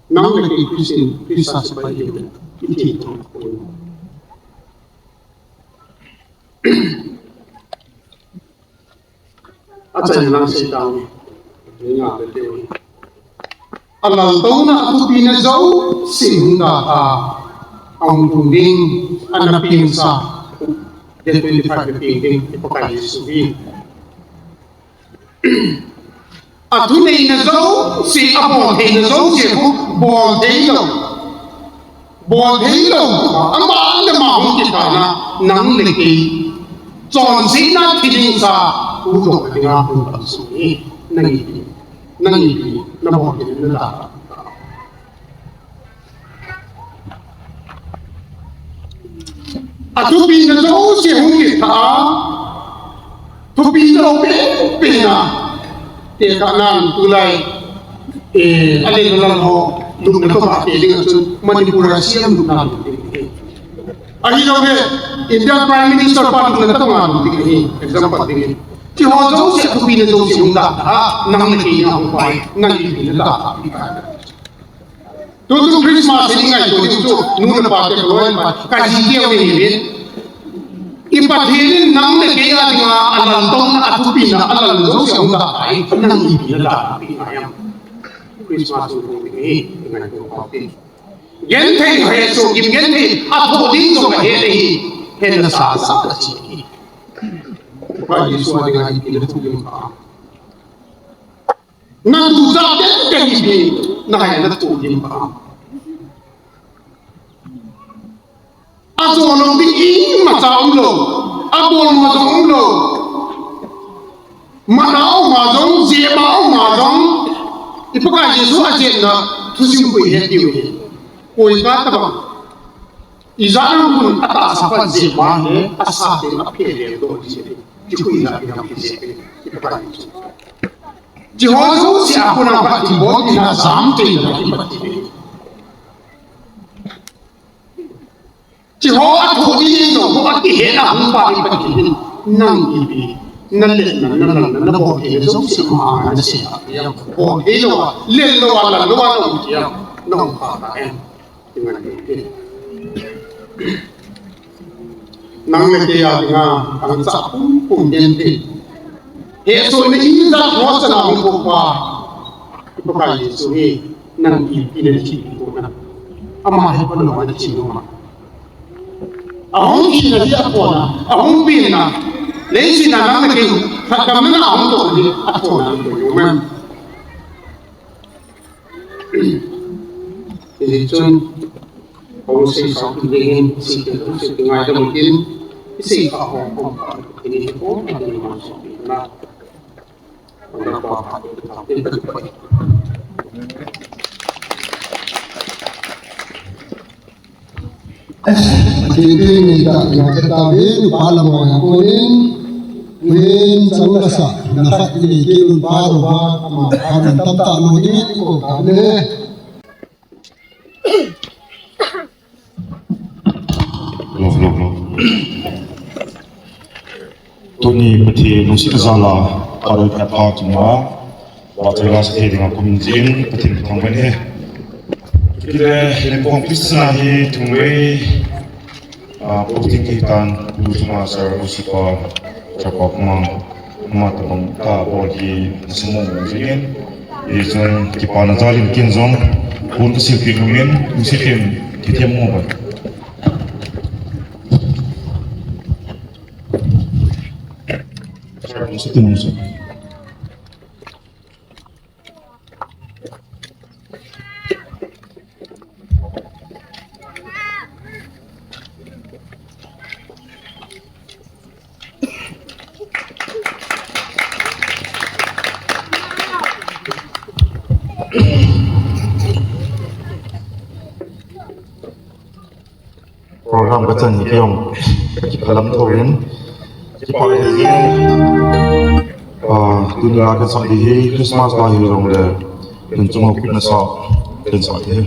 Nang le kei Christian, Christa sepai ahi, iti thengtho. Achaina lang sei tau. Ni nga le teu. Alaltouna athupina jouse hung dalha. Ahung lhung ding, ana pengsa. Date twenty-five a peng ding, i Pakai Jesu hi. Athuneina jouse, aboltheina jouse khu, bolthei lou. Bolthei lou, ama le ama hung kithana, nang le kei. Chonsetna thi ding sa, huhdoh dinga hung pan sung hi, nang ipi, nang ipi, naboltheina nada. Athupina jouse hung kitha, thupi lou penpen a, tekahnan tulai, eh, alel lal ho, lupna toh a te ding a chun, Manipur a C M lupna lut ding. Ahilouleh, Indian Prime Minister pa lupna toh a lut ding ahi, example ding ahi. Hiche ho jouse, athupina jouse hung dalha, nang le kei a hung pai, nang ipi nada. Tutu Christmas hi ngaito ding chu, nu le pa te, kaloi le pai, kaji keu nei uvin. I Pathen in nang le kei a dinga, alaltouna, athupina, alal jouse hung dalha, nang ipi nada, ipi ngai am. Christmas hung ding hi, ngaito pau te. Genthei he chu, kim genthei, athoh ding jong ahe le hi, he nasa sa achi hi. Pa Jesu a dinga ipi nathoh ding ham. Natu ja den den ipi, nahai natoh ding ham. Ajo lou ding imacha umlou, abol mo jong umlou. Mana uma jong, jema uma jong, i Pakai Jesu ajepna thusim koi he tiu hi. Koi ka tabang. Ijat ham kun atahsa pa jema hi, asa te aphe le do ji. Ji koi ijat ham ki je. I Pakai Jesu. Hiche ho jouse a kona Pathen bolpina jam thei lou hi Pathen. Hiche ho athoh ding jong, ho akihetna hung pa hi Pathen. Nang ipi, naletna, nalalna, naboltheina jouse ama a nasei a, bolthei lou a, lel lou a, lal lou a, na um thei a, na um kha ta em. Nang le kei a dinga, angcha pumpum genthei. Hesohna ijat ho chan a hung bol pa. I Pakai Jesu hi, nang ipi nathi ding ham. Ama hepa lou nathi ding ham. Ahung hina hi athona, ahung penna. Leiset a nang le kei, khat gam na ahung toh hi, athona koi lou mem. Hijeh chun, hung seisah kit dingin, seikit, seikit ngaidam kit in, seikha hung hung pa, ini ko, ini ma so, na. Hung pa, pa, pa, pa, pa, pa. Pathen in eita, eita tave, nupa lam a kon in, Tuin chang lasa, na khat i nei kei un pa ro ba, ama pa ron tam ta lo ding in i ko ta le. Lo, lo, lo. Tuni Pathen lungset jal a, ka doi phat pha kima, vahchoi la sa thei dinga ka um jin, Pathen ka thangvah e. Kile, lim kong pisa na hi thumvei, ah, posting kitan, Pu Chunga Sir, Pu Sipa, Sir Pa Kumang, ama tabang ka bol hi, na sa mong mong jingin, hichun kipana jal in ken jong, pon ka silpeh nungin, lungset in, kithem mo ba. Sir, lungset in, lungset. Program ka chan hi kei jong ka kiphalam thou in, kipah hih in, ah, tuni a ka sah ding hi Christmas la hi jong le, ken chung ho kit na sa, ken sa ding hi.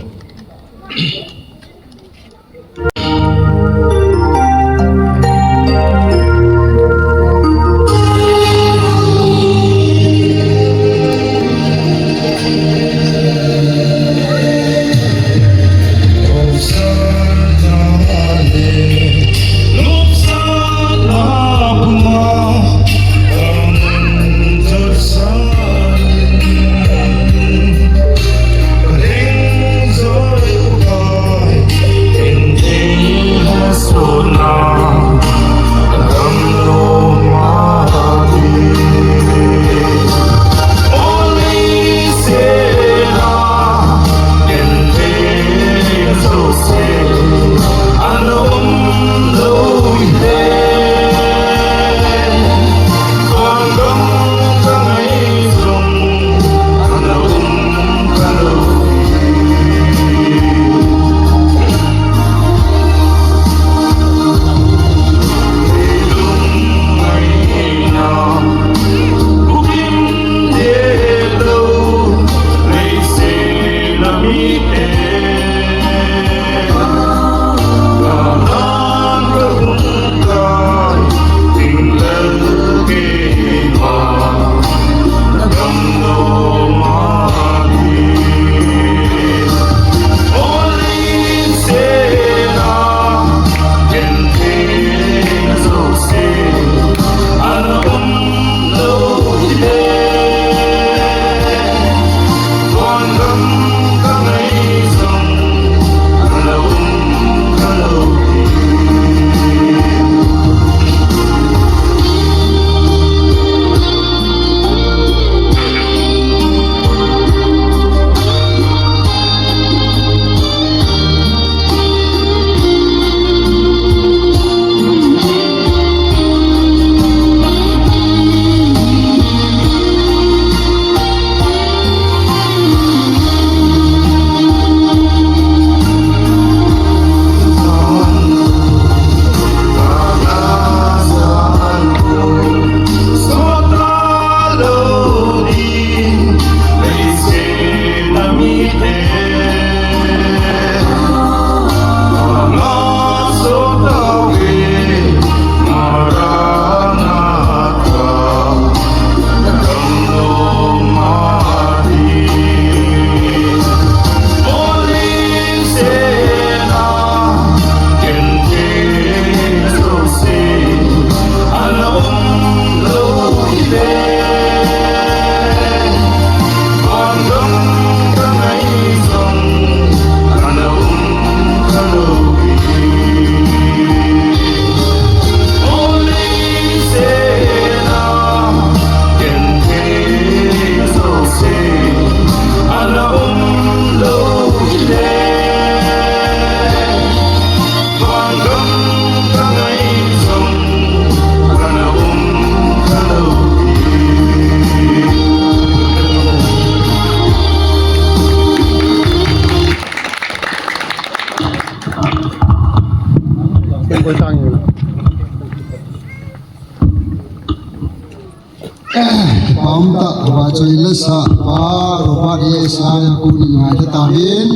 Amta, va choi le sa, va, Robert Yesaya ku ni ngai ta ta hin,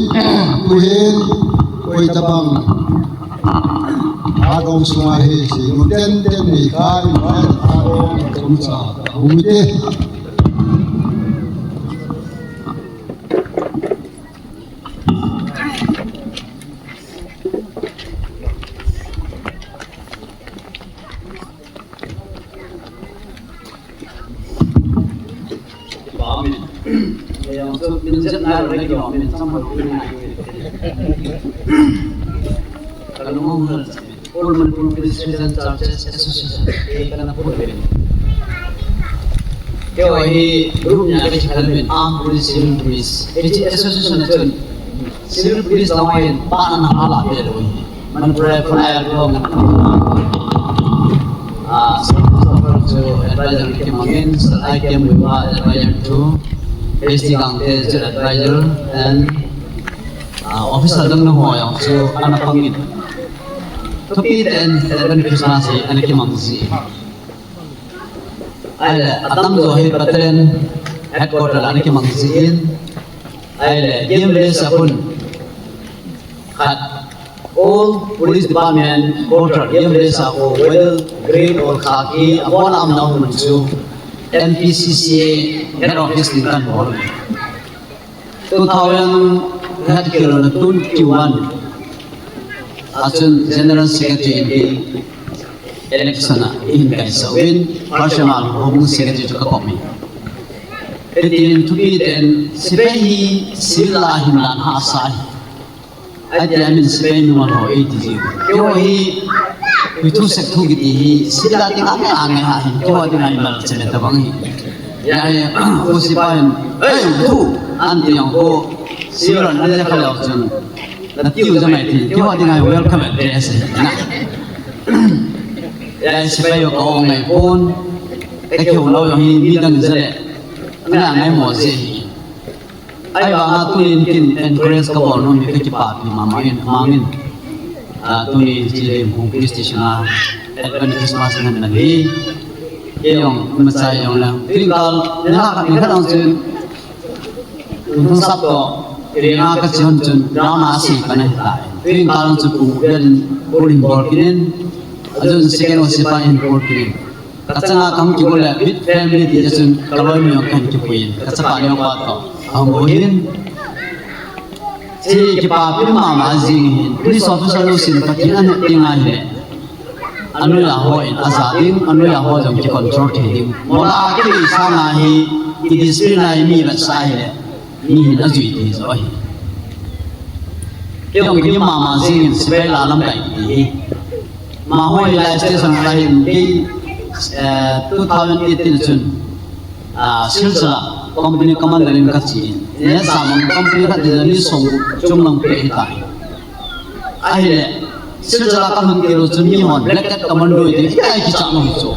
ku hin, koi ta bang, a dong sua he, si, nu ten ten ni ka, ni ka, ni ka, ni ka, ni ka, ni ka, ni ka, All Manipur Police Region Churches Association. Kei hi group ni a kei khalmin Armed Police, Civil Police. Kei association a chun Civil Police lang in pa na hala pe lo hi. Manipur Rifle ai ko ngan. Ah, so, so, so, advisor ki mangin, so, I came with my advisor too. H D Gangte, advisor, and, ah, officer dang na ho yang, so, ana pangin. Thupi ten, eleven Christmas hi, ana kimang ji. Ahile, atam jo hi battalion headquarter la ana kimang ji in. Ahile, game village a khun. Khat, all police department quarter, game village a ko, whether green or khaki, abon am na um chu, N P C C A head office ding kan bol. Two thousand, khat kilo na twenty-one. Achun General Secretary in election a in kai sa win, personal Home Secretary chu ka pom mi. Etin thupi ten, sipai hi sila him lan ha sa hi. Ati amin sipai numal ho iti ji. Keiho hi, hui thu sek thu kiti hi, sila ti ngai ngai ha hin, keiho ti ngai mal chele ta bang hi. Ya, ya, ko sipai hin, "Ei, thu," an ti yang ko, sila na le kha leo chun. Na tiu ja ngai ti, keiho ti ngai welcome address. Na. Ya, sipai yo ko ngai pon. Ka keiho lo yo hi, mi dang ja le. Na ngai mo je hi. Ahivanga tunin kin encourage kabol nom hi kakipapi mama in, amangin. Ah, tuni Chilim Hungpung Police Station a Advent Christmas ngan na hi. Kei jong, machai jong lang. Twinkle, nilhah khat, nilhah khat ang chun. Hung sap to, ringa kachi hon chun, ground a si kana hita. Twinkle ang chun pu, bel, pulin bol kinin. Ajun second o sipa in bol kinin. Kachanga kahung kigo le, with family ti chun, kaloi mi jong kahin kipui in, kachapa neo pa to, ahung go hin. Chi kipapi mama jing hin, police officer lu sin Pathen ahet ding ahile. Anoiya ho in, aja ding, anoiya ho jong kicontrol thei ding. Mola kei sanga hi, kidiscipline a hi mi vetsah ahile. Mi hin ajui ti jo hi. Kei jong kei mama jing in sipai la lamkai ti hi. Maho hi lai station la hin kei, eh, two thousand eighteen chun, ah, Silchar a company commander in kachi in. Ne sa man company khat ding ni song chung lang pe hi ta. Ahile, Silchar a kalhun kit u chun mi hon, black cat commando ti, ikai kicha nom chu.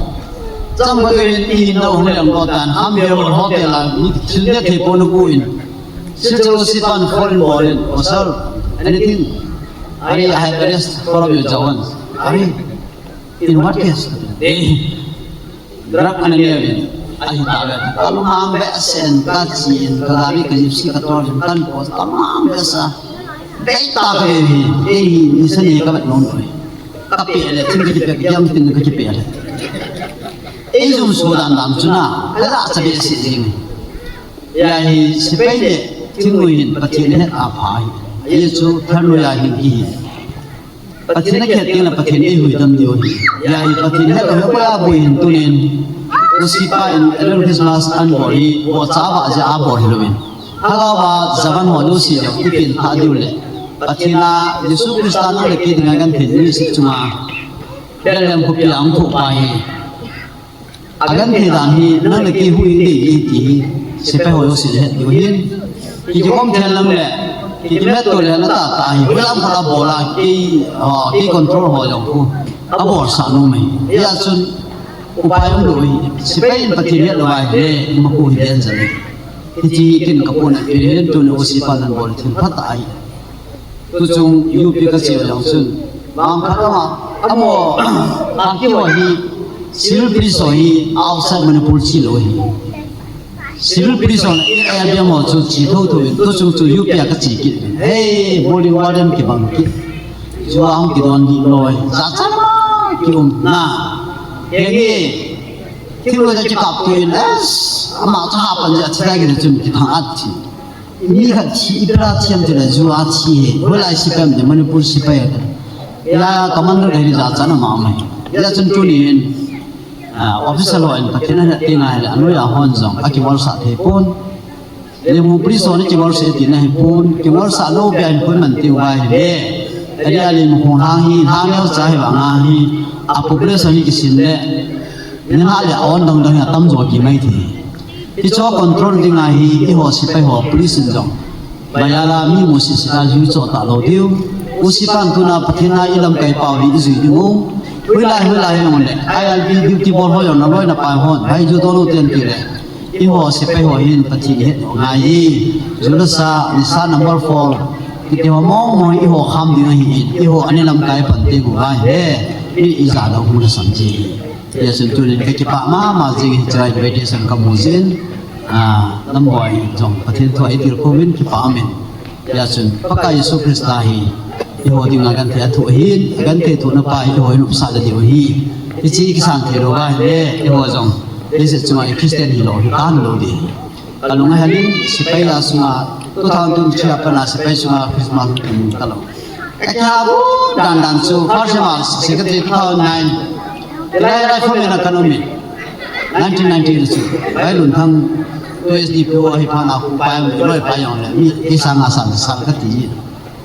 Chang ba in i na hung leng lo tan, ham be hotel a, mi thil ne thei pon u in. Silchar sipan phone bol in, "Oh, sir, anything? Are, I have arrest four of your jawans." "Are, in what case?" Eh. Drug ana neo in, ahi ta ve. Kalung hang behseh in, kachi in, kagari ka gypsy katol in, kan post, kalung hang behseh. Bei ta kave hi, kei hi, nisa ni kavet nom lou. Kape le, tin kakipe, jam tin kakipe le. Ei jum so dan dan chu na, kaja cha behseh jing. Hia hi, sipai le, thingnoi hin, Pathen ahet apha hi. Hia chu, thanoi a hin kihi. Pathen akhet teng le Pathen eihuhdam diu ahi. Hia hi Pathen het ho koi a boi hin tunin. U sipa in Advent Christmas an bol hi, bohcha vah jeh a bol hilou in. Lhagao a jawan ho jouse jong ipen tha diu le. Pathen a Jesu Christa nang le kei dinga genthei ni sik chunga. Bethlehem khopi a hung thoh pa hi. Agenthei dan hi, nang le kei huhhing ding ahi ti hi, sepai ho jouse jong het diu ahin. Kei kikhom thei lang le, kei kimet to le na tah tah hi, hulam khat abol a, kei, ah, kei control ho jong khu, abol sah nom ahi. Hia chun, upai umlou ahi, sepai in Pathen het lou ahile, ima khu hi den jal ahi. Hiche hi ken kapohnat pen ahin, tuni U C pa nan bol thil phatah ahi. Tuchung U P kache jong chun, bang khat ama, amo, Khaki ho hi, civil police ho hi, outside Manipur che lou ahi. Civil police ho le A R B M ho chu chi thotho in, tu chung chu U P a ka chi kit in. Hey, building warden kibang kit. Jua hung kidon di loi. Jachat ma kium na. Henge. Thil loi ta kikap to in. Es, ama cha ha pan ja thi ta ki chun kithang at thi. Mi khat thi, ipi a thi ham ti le, ju a thi hi. Hoilai sepai ham ti, Manipur sepai ham ti. Ya, commander ka hi jachat na ma mai. Ya chun tuni hin, ah, officer ho in Pathen a hetna ding ahi le, aloi a hon jong, akimolsah thei pon. Leimu police ho ni kimolsah tina hi pon, kimolsah lou bia hin pon man tiu ahi le. Area Leimu khong hang hi, hang neo cha hi vang ahi, a population hi kisin le. Ni ha le a on dang dang hi atam jo ki mai thei. Hicho control ding ahi, eiho sepai ho, police in jong. Mayala mi mu sisi a ju cho ta lou diu. U sepai tuna Pathen a i lamkai pau hi i jui ding u. Hoilai, hoilai hi long le. I R B duty bol ho jong na loi na pai hon. Bai ju to lou ten ti le. Eiho sepai ho hin Pathen i het ngai. Ju la sa, ni sa number four. Kiti ho mong mong eiho kham ding ahi. Eiho ani lamkai pan te gu gai he. Mi i ja lou hung sam ji. Hijeh chun tunin ka kipah mama jing hi, hiche invitation ka mu jin, ah, Lamboi jong Pathen thu a i tilkhou vin kipah aum in. Hijeh chun Pakai Jesu Christa hi eiho dinga genthei a thoh ahin, genthei thohna pa hi eiho i nopsah le diu ahi. Hiche i kisan thei lou va ahile, eiho jong leiset chunga i Christian hilou hi tan lou ding ahi. Ka lung a hel in, sepai a sunga, two thousand twenty-three a pat a sepai sunga Christmas hung tum talou. Ka kiha bu dan dan chu, first sem a secretary two thousand nine. Lai lai form na ka um in. Nineteen ninety chu. Bai Lunthang, two S D P O hi phan a khu pai, loi pai jong le, mi, mi sang a sang sang ka ti.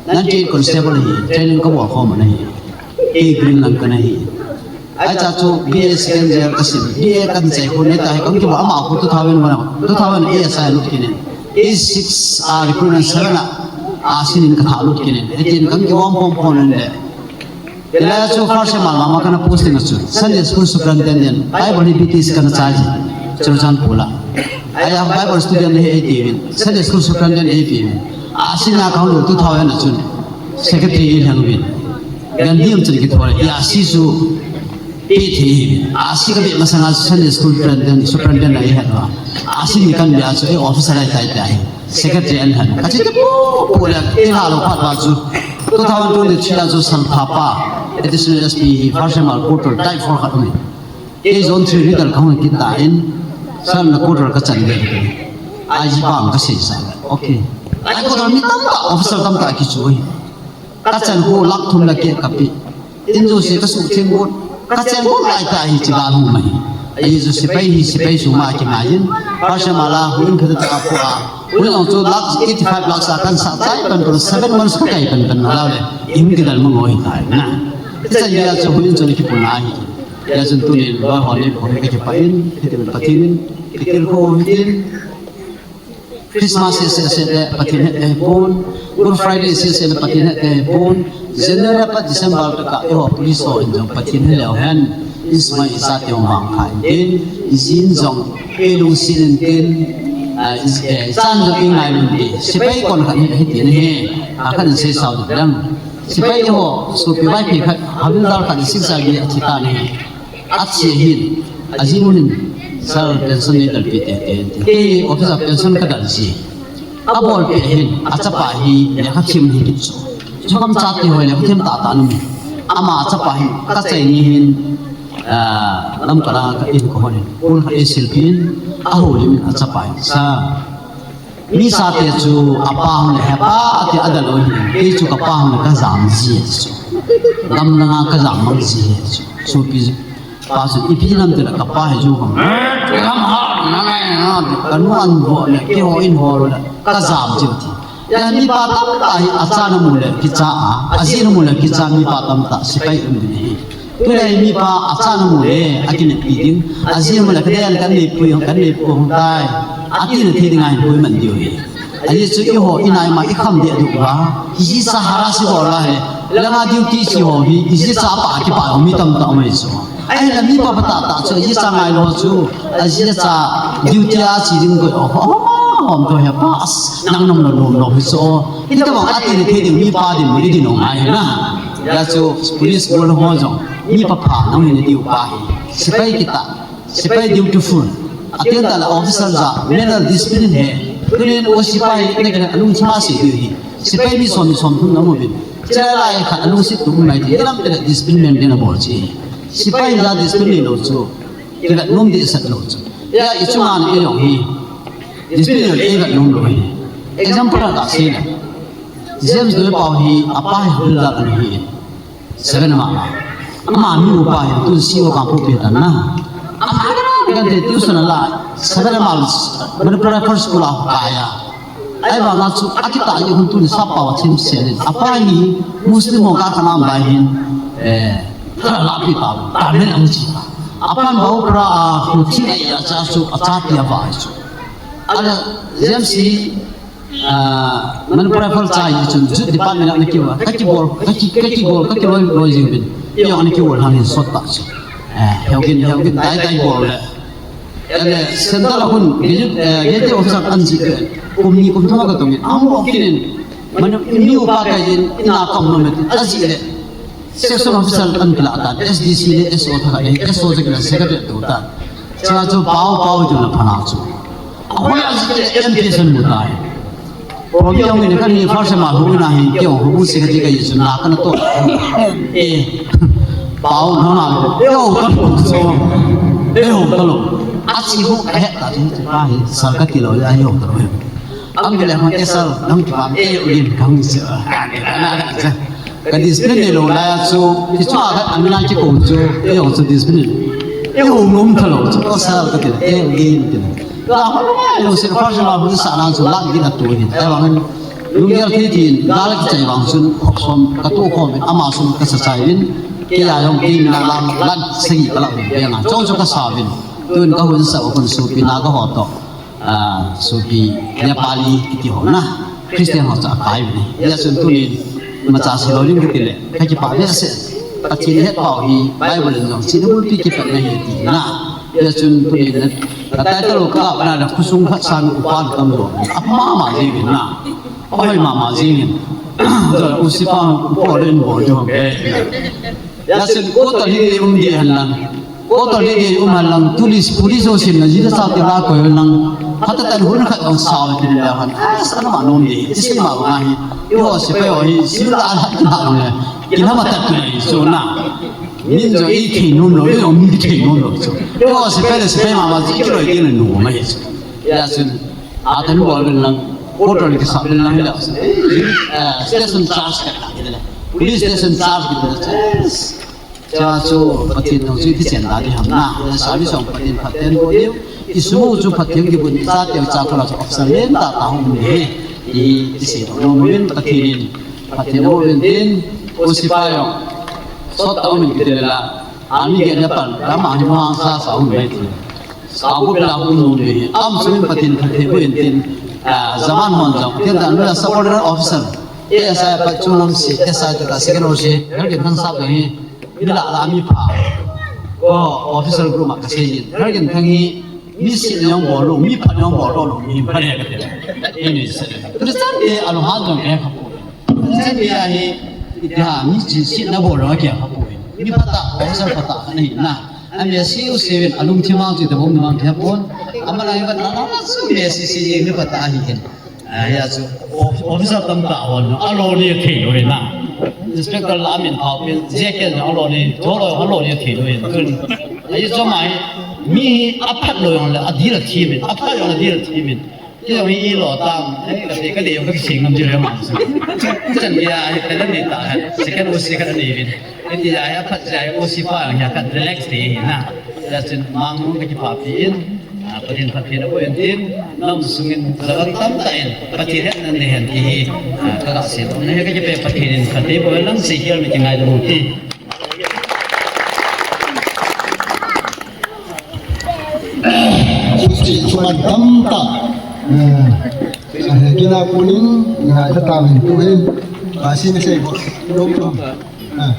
Ninety-eight constable hi, training ka bol khom na hi. Kei Green lang ka na hi. Ahi cha chu B A second year ka sim, B A kan chai khu nei ta hi, kan kiba ama khu two thousand one, two thousand eight a sa lut kit in. Eight six a recruitment seven a, a sinin ka tha lut kit in. Eighteen kan ki warm pom pom in le. Hilai chu first sem a mama kana posting a chu Sunday school superintendent, Bible hi B T C kana charge. Churachandpur a. Ahi a Bible student hi eighteen, Sunday school superintendent eighteen. A sina ka hung two thousand a chun secretary in hang vin. Gan diam chun ki thoi. Ya si su Pi thi, a si ka bit masanga Sunday school superintendent, superintendent a i het va. A si mi kan bia chu, eh, officer a i tai tai. Secretary an han. Ka chi te pu, pu le, ti ha lo phat va chu. Two thousand twenty-three a chu Salthapa, additional S P hi, first sem a quarter, type four khat um. Kei zone three leader ka hung kit ta in, sir na quarter ka chan ve. I G pa ka sei sa. Okay. Ai quarter mi tam ta, officer tam ta ki chu hi. Ka chan khu lakh thum le keh ka pe. Tin jouse ka suhtheng got. Ka chan got lai ta hi chi gal hung mai. Ahi chu sepai hi sepai sung ma kingai in. First sem a la hung khat ta pu a. Hung jong chu lakh eighty-five lakh sa kan sa chai pan pan seven months ka kai pan pan la le. Im kidal mang ho hi tai na. Chan ya chu hung chu ki pun ahi. Ya chun tunin loi ho ni ko ka kipah in. Hitin Pathen in. Kitilkhou hitin. Christmas hi sese le Pathen hetna hi pon, Good Friday hi sese le Pathen hetna hi pon, January apat December tah a eiho police ho in jong Pathen he leu hen, ismai isate hung vangpha intin, ijin jong, ilungset intin, ah, i, eh, ichan jong ingailun tin, sepai kon khat hi, hitin ahi, akhat in seisao ding lang. Sepai eiho, sopi Vaiphei khat, Havildar khat, six R B athi tan ahi. Athi hin, ajinu hin, sir, pension nei dalpi tete, tete. Kei office a pension ka dal ji. Abolpeh hin, achapa hi, lekha them hi kit chu. Chu kam chate ho lekha them tah tah na um. Ama achapa hi, ka chai ni hin, ah, Lamka la ka in ko hon in. Pon khat eisilpeh in, ahoulim in achapa hi. Sir, mi sate chu apa hung le hepa ti adal u ahi. Kei chu kapa hung le kajam ji ahi chu. Gam langa kajam mang ji ahi chu. Sopi pa chu ipi lam ti le kapa hi chu gam. Gam ha na na na kanu an vo le keiho in ho le kajam ji ahi. Ya mipa tamtah hi achanu mu le kicha a, ajinu mu le kicha mipa tamtah sepai um ding ahi. Tulai mipa achanu mu le, akineppi ding. Ajinu mu le, kadei le kaneipu, kaneipu hung tai. Ati na thei ding ahin pui man diu ahi. Ajeh chu eiho, inai ma ikham deh diu va. Iji cha hara si ho la he. Langa duty si ho hi, iji cha pa kipa ho mi tamtah um ahi chu. Ahinla mipa phatah tah chu, iji cha ngailou chu. Iji cha duty a chi ding ko ho. Ho, ho, ho, to he pa. As, nang nom lo, nom lo hi chu. Hitabang ati na thei ding mipa ding mu ding ngai na. Ya chu police bol ho jong. Mipa pha nang hin diu pa hi. Sepai kita. Sepai dutiful. Atian tah le officer ja, manner discipline he. Tunin o sipai na kena alung chima si hi. Sipai mi som mi som thum na mo bin. Chela lai khat alung sit tu mai ti. Ilam te discipline maintain a bol chi. Sipai ja discipline lo chu. Kivet nom di sat lo chu. Ya i chunga ni i lo hi. Discipline lo i vet nom lo hi. Example ka si le. James Doi Pau hi apa hi hul da kan hi. Seven ama. Ama mi upa hi tu si o ka pu pi tan na. Ama kan te tuition la. Seven ama. Manipur first school a ka ya. Ahivanga chu akitah jeh un tuni sap pao a thim sel in. Apa hi Muslim ho ka khana bai hin, eh, la pi pao, ta men ang chi pa. Apan bau pra a hu thi nei a cha chu, a cha ti a vai chu. Ala James hi, ah, Manipur Rifle cha hi chu, chu department a na ki wa. Ka ki bol, ka ki, ka ki bol, ka ki loi, loi jing bin. Yo na ki bol han hin sot ta chu. Eh, heu kin, heu kin, tai, tai bol le. Ele, central a hun, gazette, eh, gazette officer an ji ke, kum ni kum thum a ka tong in, ang mo kinin, mane, mi upa ka jin, ina kam no met, a ji le, section officer an kila tan, S D C le, S O tha ka le, S O je kila secretary to tan. Cha chu pao, pao ju na phana chu. A hoi a ji ke, M P S an mu tai. Program ni kani first ma hu na hi kyo hu si ka ji ka Yesu na ka na to. Eh, pao na na. Yo ka lo so. Eh, ho ka lo. A chi hu ka he ta ji pa hi sar ka kilo ya yo ka lo. Ang le hon esal nang ki pa eh u yin ka hu si. Ka discipline ni lo la ya chu, ki chua ka amina ki ko chu, eh, yo chu discipline. Eh, ho nom tha lo chu, o sal ka ti, eh, u yin ti. Ka hon ma lo sir first ma hu sa na chu la gi na tu hin. Ai wang lunggel thei tin, gal ki chai wang sun, khok som, ka tu khom in, ama sun ka sa chai in, ke ya yong king na lang, lan sagi ka la hin, be nga, chong chu ka sa vin. Tun ka hun sa o hun supi na ka ho to. Ah, supi Nepali kiti ho na. Christian ho cha kai vin. Ya sun tu ni, ma cha si lo ling kiti le, ka ki pa le se. Ka thi le het pau hi, Bible in jong, si ni bul pi ki pa na hi ti na. Ya chun tuni na, ka tai ta lo ka ba na da khusung khat sang upa tam lo. Ama ma jing in na. Oi ma ma jing in. Zo u si pa u po den bo jo ke. Ya chun ko ta hi um di han lang. Ko ta hi di um han lang. Tulis, pulis o sin na ji ta sa te la ko lang. Hata tan hun khat ong sa ti le han. Ai sa na ma nom di. Ti si ma ba hi. Yo si pe o hi. Si la la na ne. Ki na ma ta tu na hi so na. Min jo i thei nom lo, i jo mi thei nom lo chu. Yo, si pe le si pe ma ma ji kilo i kilo nu ma hi chu. Ya chun, a tan bol bin lang, quarter ki sa bin lang la. Eh, station charge ka la. Police station charge ki la. Cha chu Pathen nong chu ti chen da di ham na. Ya sa bi song Pathen Pathen bo diu. I su chu Pathen ki bun cha te cha ko la officer len ta ta hong ni. I, i se do no min Pathen in. Pathen o bin tin, u si pa yong. Sot ta um in kiti le la, ami ge ne pan, ram a hi mo hang sa sa um mai ti. Sa gu pe la um nu mi. Am sung in Pathen phatthei bu in tin, ah, zaman hon jong. Ken dan la subordinate officer. A S I pa chu nam si, A S I ta second o si. Her ken thang sap hi. Mi la la mi pha. Ko officer group ma ka sei yin. Her ken thang hi. Mi sit na jong bol lou, mi phat na jong bol lou, mi phat na ka te. Ini se. Christian te a lo ha jong ke kha po. Christian te a hi, iti ha, mi sit na bol lou ke kha po. Mi phat ta, officer phat ta ka nei na. A mi si u si win, a lung thi mang chi te bom mang the pon. A ma lai ba na na, su mi si si mi phat ta hi ken. Ah, ya chu, of-, officer tam ta hon, a lo ni thei lo na. Inspector la min thau pin, J K na a lo ni, tho lo, a lo ni thei lo in. Tun, ai chu mai, mi hi a phat lo jong le, a dil a thi min, a phat jong le a dil a thi min. Ti jong hi i lo tam, eh, ka te ka de jong ka sing ngam ji le ma. Chan ya, ai, ka la ni ta, second o second ni win. Hiti a, a phat a, o si pa, a khat relax te hi na. Ya chun mang ka kipapi in, a, Pathen phatthei na boh in tin, nam sung in, zaban tam ta in, Pathen hetna nei hen ti hi, a, ka ga sei. Nei ka kipe Pathen in phatthei boh in lang sei hial mi ti ngai da mu ti. Chuman tam ta. Eh, a, kina kunin, ngai ta ta min tu hin. Ba si na sei boh. Dong dong. Ah.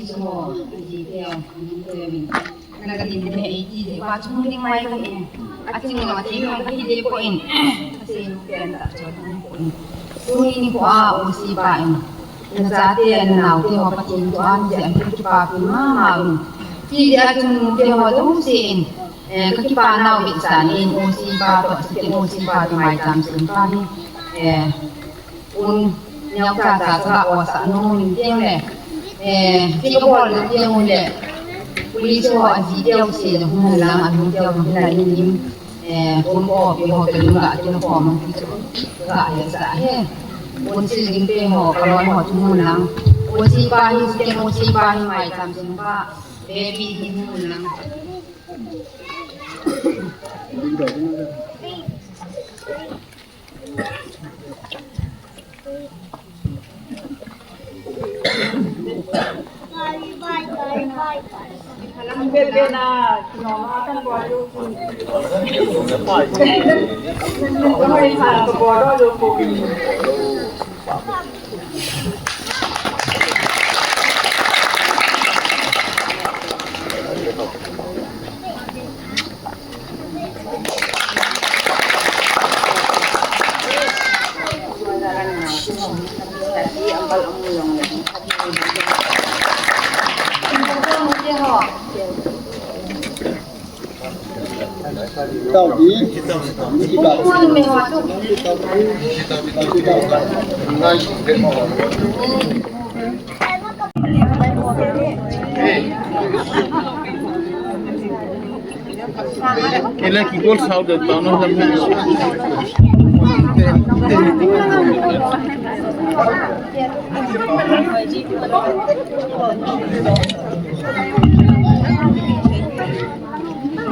Chu, ajite, ajite min. Na ka din te, iti je pa chu ding mai ka hin. A ching lo, a thei lo ka hi de ko in. A sei lo pen ta chu ding ko in. Tuni nikho a O C pa in. Na chate, na naote ho Pathen thu an je an kipa pi mama un. Ti je a chun te ho lo si in. Eh, ka kipa nau hi sa in O C pa to, assistant O C pa to mai tam sim pa hi. Eh, Un neo cha cha cha o sa nu min tiang le. Eh, ti ka bol le tiang le. Police ho a ji teo se le hung lang a hung teo hung la in lim. Eh, un ko pi ho ke lung ga ti ho mang ti chu. Ga le sa he. Un sil ding pe ho ka loi ho chu hung lang. Un si pa hi ke un si pa hi mai tam sing pa. Baby hi hung lang. Kila ki gol sao de tao no.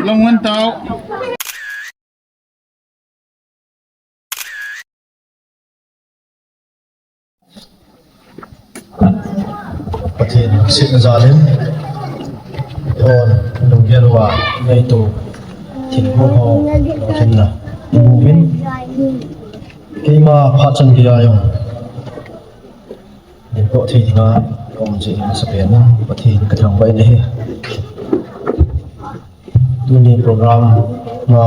Long wan tao. Pathen lungsetna jal in, hon lunggel uva ngaito thilbol ho lungkhenna imu uvin, keima phat chan geiya jong dingdoh thei dinga ka um jeh in masapen in Pathen ka thangvah in ahi. Tuni program ma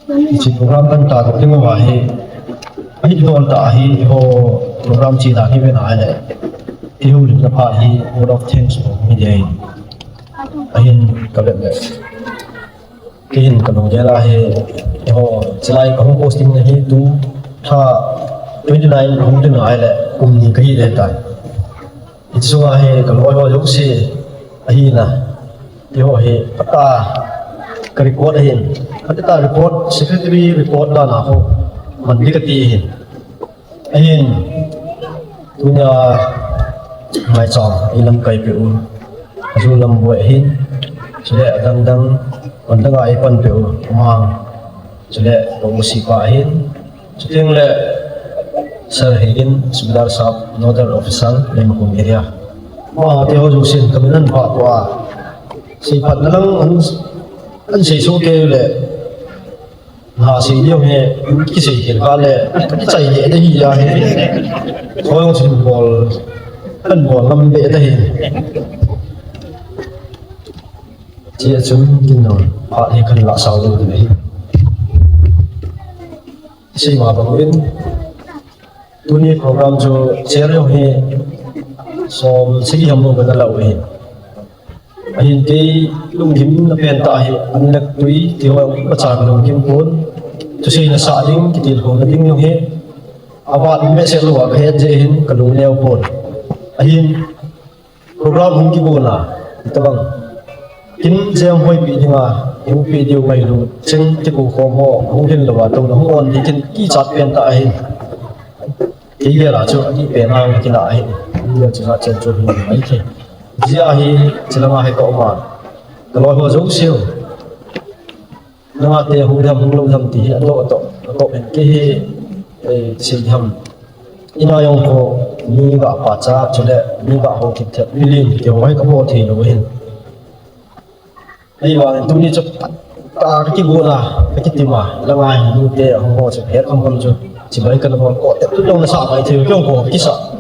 Hiche program kan tadoh ding uva hi, ahi dol tah ahi, eiho program chena hi ve na le, kihoulimna phat hi vote of thanks bou hi ding ahi. Ahin ka vet le, kei hin ka lunggel a hi, eiho chilai ka hung posting na hi tu tha twenty nine hung ding ahi le, kum ni kahi le tai. Hiche sunga hi ka loi ho jouse ahina, keiho hi phatah a ka record ahin, phatah a record, secretary record dan a ho man ding kati ahin. Ahin, tunia maicham eilamkai peh u, Aju Lamboi ahin, chule adang dang, adang dang a eipan peh u, Mang, chule ka O C pa ahin, Chuteng le Sir Hegin, Subedar Sahab, Nodal Officer, Leimakhong area. Amaho te ho jousen kamin ahin phah tua. Seiphatna lang an, ahin seisoh kei le. Nasei diu hi, kisei khel kha le, kichai le, de hi ja hi. Thoi jong sin bol, ahin bol ngam le, de hi. Chia chun kin jong, phat hi kahin lah sao lou ding ahi. Sei ma bang in, tuni program chu chair jong hi som sagi ham bou kana lah u ahi. Ahin kei lunggimna pen tah hi, an lek tui, ti ho imacha kalunggim pon. Thusei nasah ding, kitilkhouna ding jong hi, avat behseh lou a kahet jeh hin kalung neo pon. Ahin, Program hung kigona, hitabang. Kin jeng hoipi dinga, hung pi diu ngailu, cheng kikou khom ho, hung hin lou a, touna hung on ding kin kichat pen tah ahin. Kei gel a chu, adih pen a hung kila ahin. Ni a chu na chen chu hung mai thei. Jia hi, chilanga hi ka um a. Ka loi ho jouse u. Nangate hung dem hung lou dem ti hi adoh adoh, adoh in kei hi, eh, sei dem. Ina jong kho, mi ga pachat, chule mi ga hou kit thei, mi len kiti ho hi kabol thei lou hin. Ahivangin tuni chu ta, ta ka kigona, ka kitima, langa hi nute hung ho chu het kham kham chu, chibai kana bol ko, te tu jong nasah mai thei, kei jong kho kisah.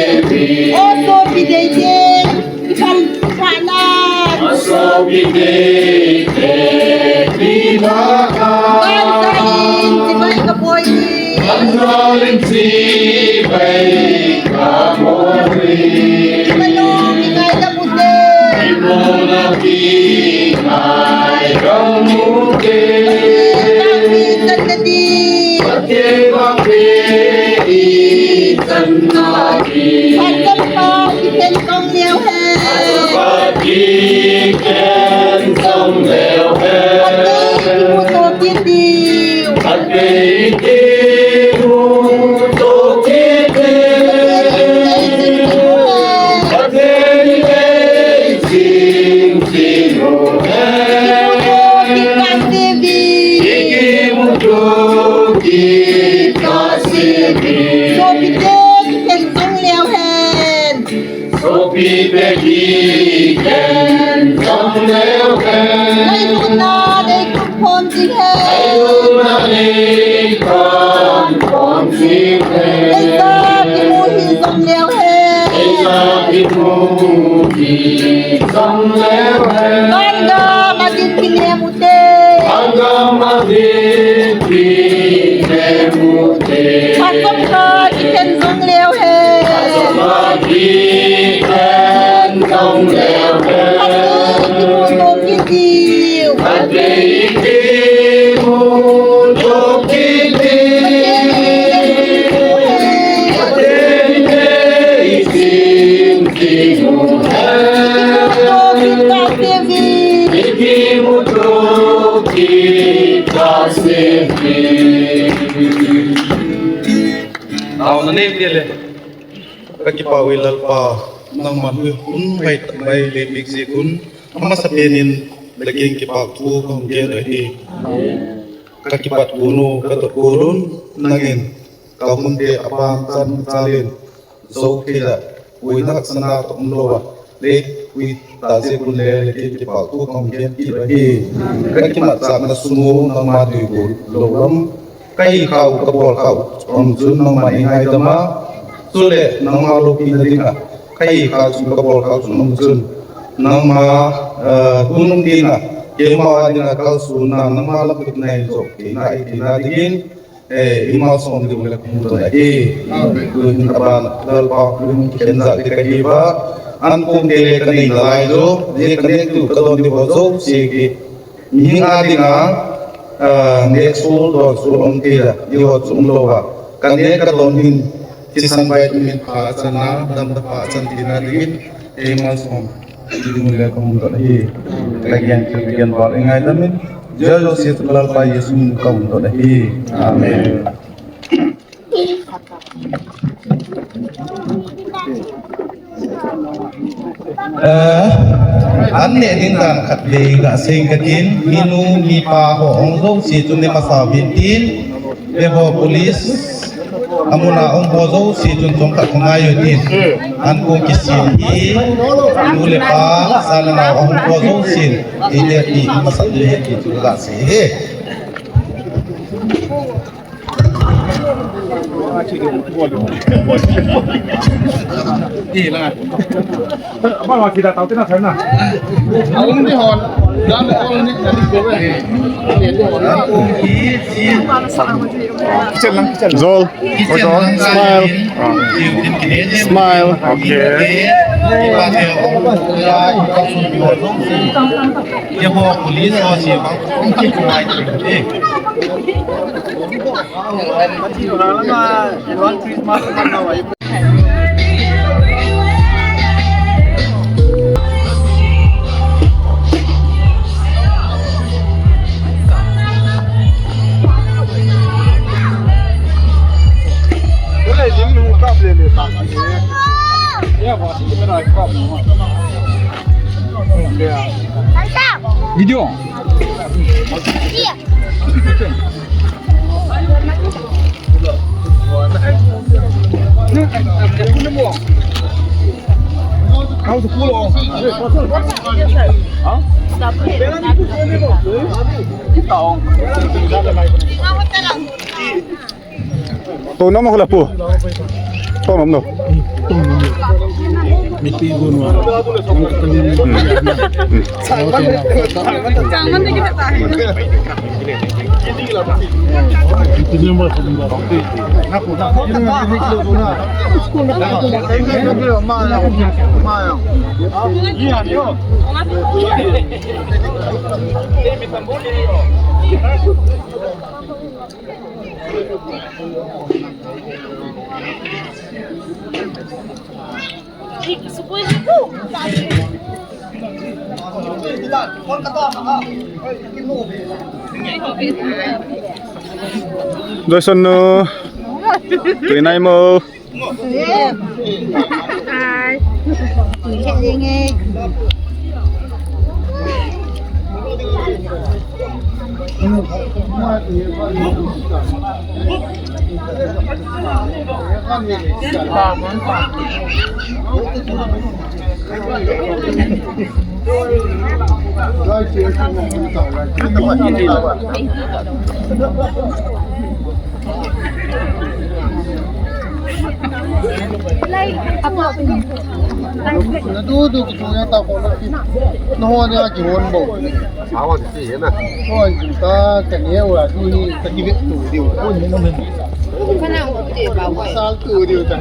O sopi deitei, ipan pana. O sopi deitei, ipan pana. Kan sa in, chibai ka boi. Kan sa in, chibai ka boi. Ipan o, ipai ka bute. Ipan o, ipai ka bute. Ipan o, ipai ka bute. Ngailutna nei khom jing hen. Ngailutna nei khom, khom jing hen. Eisa kimu hi jong leu hen. Eisa kimu hi jong leu hen. Vangam a din kinem u te. Vangam a din kinem u te. Phat chomkhat kikhen jong leu hen. Phat chomkhat kikhen jong leu hen. Phat chomkhat kikhen jong leu hen. Phat chomkhat kikhen jong leu hen. Phat chomkhat kikhen jong leu hen. Phat chomkhat kikhen jong leu hen. Taona nei tile. Ka kipah uve Lalpa, nangman hun vai, vai le bik jeh un, amasapen in, na keng kipah thu kahung gen ahi. Ka kipat khun u, ka tot khun un, nangin, ka hunte apan chan chalin, Jou thei a, puina haksatna toh umlou a, lei pui ta jeh un le, le kei kipah thu kahung gen kit ahi. Ka kimatchahna sung u nangma deilou lam, ka hinkho u ka bolkhah u, um chun nangma nei ngaidam a, chule nangma loupina ding a, ka hinkho u ka bolkhah u um chun, nangma, eh, tunung tina, keima a dinga kalsonna, nangma lam kipna in jo, keima a i tina dingin, Eh, i malsom diu le kahung don ahi. Tuhin aban, Lalpa, tuhin kikhen jat ding kahi uva. An kong te le ka nei nalai jo, je ka neh diu ka don diu ho jouse hi. Mihem a dinga, ah, neh sul, don sul um thei a, diu ho chu umlou a. Ka neh ka don hin, thisan vitamin pha chan a, damna pha chan tina dingin, ei malsom. Tuhin le kahung don ahi. Ka gen thil ka gen val i ngaidam in. Jesu Christa Lalpa Jesu min kahung don ahi. Amen. Eh, an neh ding dan khat vei gasei katin, minu, mipa ho hung jouse chun ne masa uvin tin, eiho police, amuna um ho jouse chun chomkhat hung ngai uvin tin, an kong kisem hi, nu le pa, cha le nao ahung ho jousen, eite hi, masa le hi ti chu gasei hi. Joel, smile. Smile. Okay. Video. Tou nom mo kula pu. Tou nom no. Mipi gunwa. Joyson nu, tui nai mo. Hi. Na du du ki thu ya ta ko na ki. Na ho ne a ki hon bo. Awa ki he na. Ko ta ka ne wa du ni ta ki ve tu diu. Ko ni no men. Sal tu diu ta.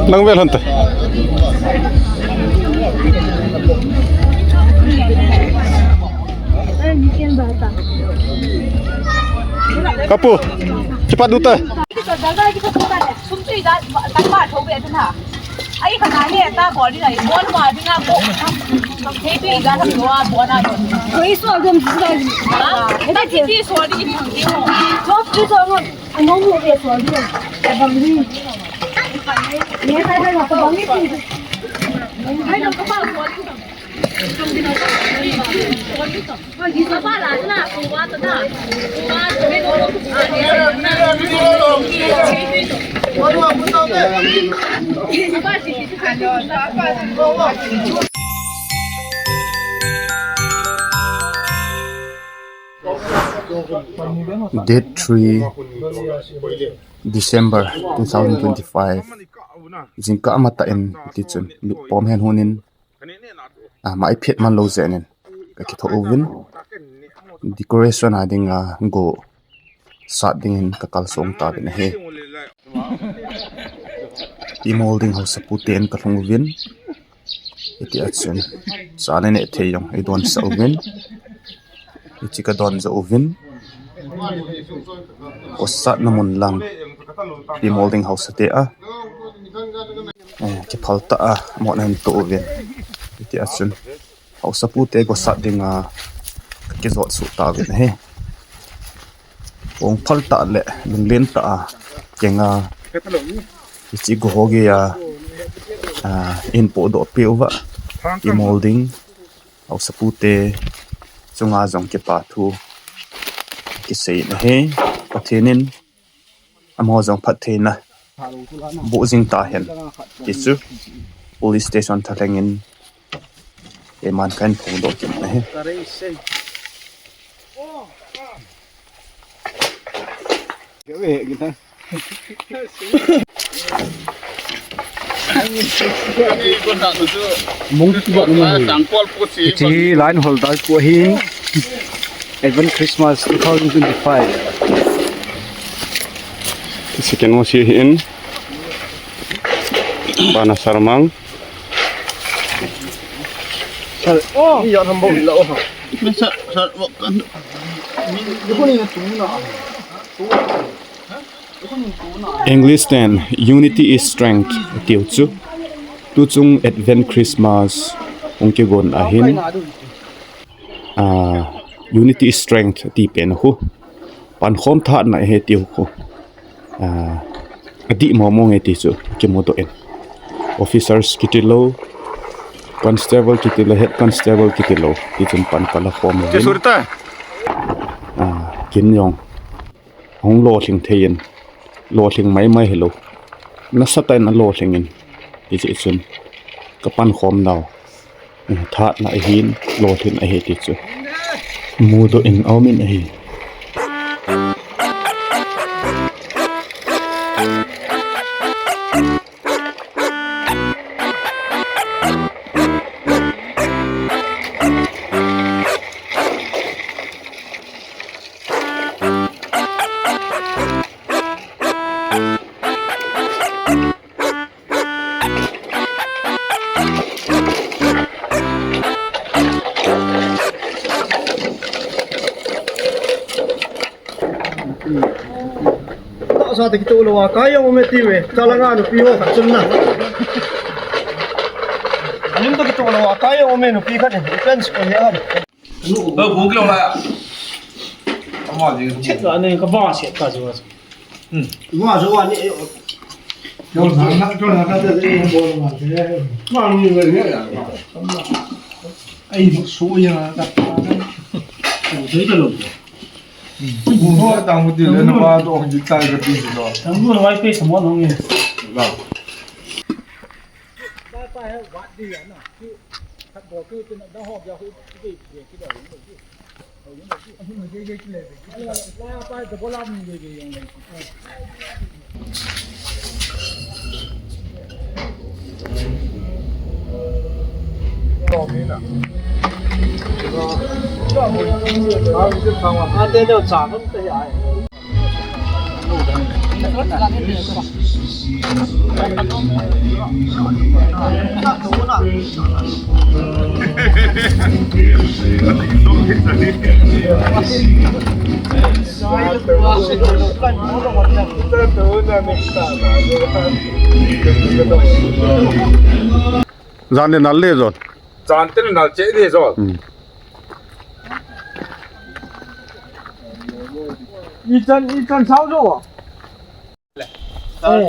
Nang vel hante. Kapu, cepat duta. Ai, kha na he, ta bol ding ai, bol ma ding a ko. He tu i ga tham lo a, bol na lo. Ko i so gam ji ga ji. Ha? Ta ti ti so di thang ti ho. Job tu so ngam. Ano mo ke so di. Abang ni. Ye ta ta ko bang ni. Ai, no ko pa bol. Date three December two thousand twenty-five. Jingkah matah in tichun, mi pom hen hunin, ah, mai phet man lo jeh in ka kitho uvin, decoration a dinga go sat dingin ka kalsong tauvin ahi. Pi Molding Haosapu ten ka lhung uvin, hiti a chun, cha le neh thei jong ei don sah uvin, hiche ka don jo uvin, go satna mun lang, Pi Molding Haosa te a, eh, kiphal tah a, mona hin to uvin. Hiti a chun, Haosapu te go sat dinga, ka kijot suh tauvin ahi. Pung phal tah le, lunglen tah a, kenga, hiche go ho geiya, ah, in pohdoh peh uva, Pi Molding Haosapu te chunga jong kipa thu kisei in ahi. Pathen in amaho jong phattheina boh jing tahen, ti chu police station thalheng in keiman kahin phongdoh kit in ahi. Hiche hi line holder pu ahin, Advent Christmas two thousand twenty-five. Second mo si hin. Bana Sarmang. Sir, oh, iya nambah ila oh. Sir, sir, wa kan. English ten, unity is strength, tiu chu. Tuchung Advent Christmas hung kigon ahin, ah, unity is strength ti pen khu. Pankhom thahatna ahi tiu khu. Ah, adih mong mong e ti chu kimudoh in. Officers kiti lou, constable kiti lou, head constable kiti lou, tichun pan kala khom uvin. Ah, kin jong ahung lolhing thei in, lolhing mai mai hilou, nasatah in alolhing in, hijeh chun ka pankhom nau, eh, thahatna ahin, lolhing ahi ti chu mudoh in aum in ahi. Sa ta kitoh lou a, kai jong um e tiu ve. Chalanga nupi ho khat chun na. Alim ta kitoh lou a, kai jong um e nupi khat in. Friends ko ya. Ba bu kilo la. Ama ji. Chet la ne ka ba se ka jo. Hmm. Wa jo wa ni. Jo na na jo na na de bol ma se. Ma ni le ya. Ai so ya ta. Ko de ka lo. Buho tang mu ti le na ba to ji tai ka ti lo. Tang mu wai pe sa mo nong ni. La. Jan le nal le jon. Jan te le nal che le jon. Hmm. Ichan, ichan sao jo. Lai,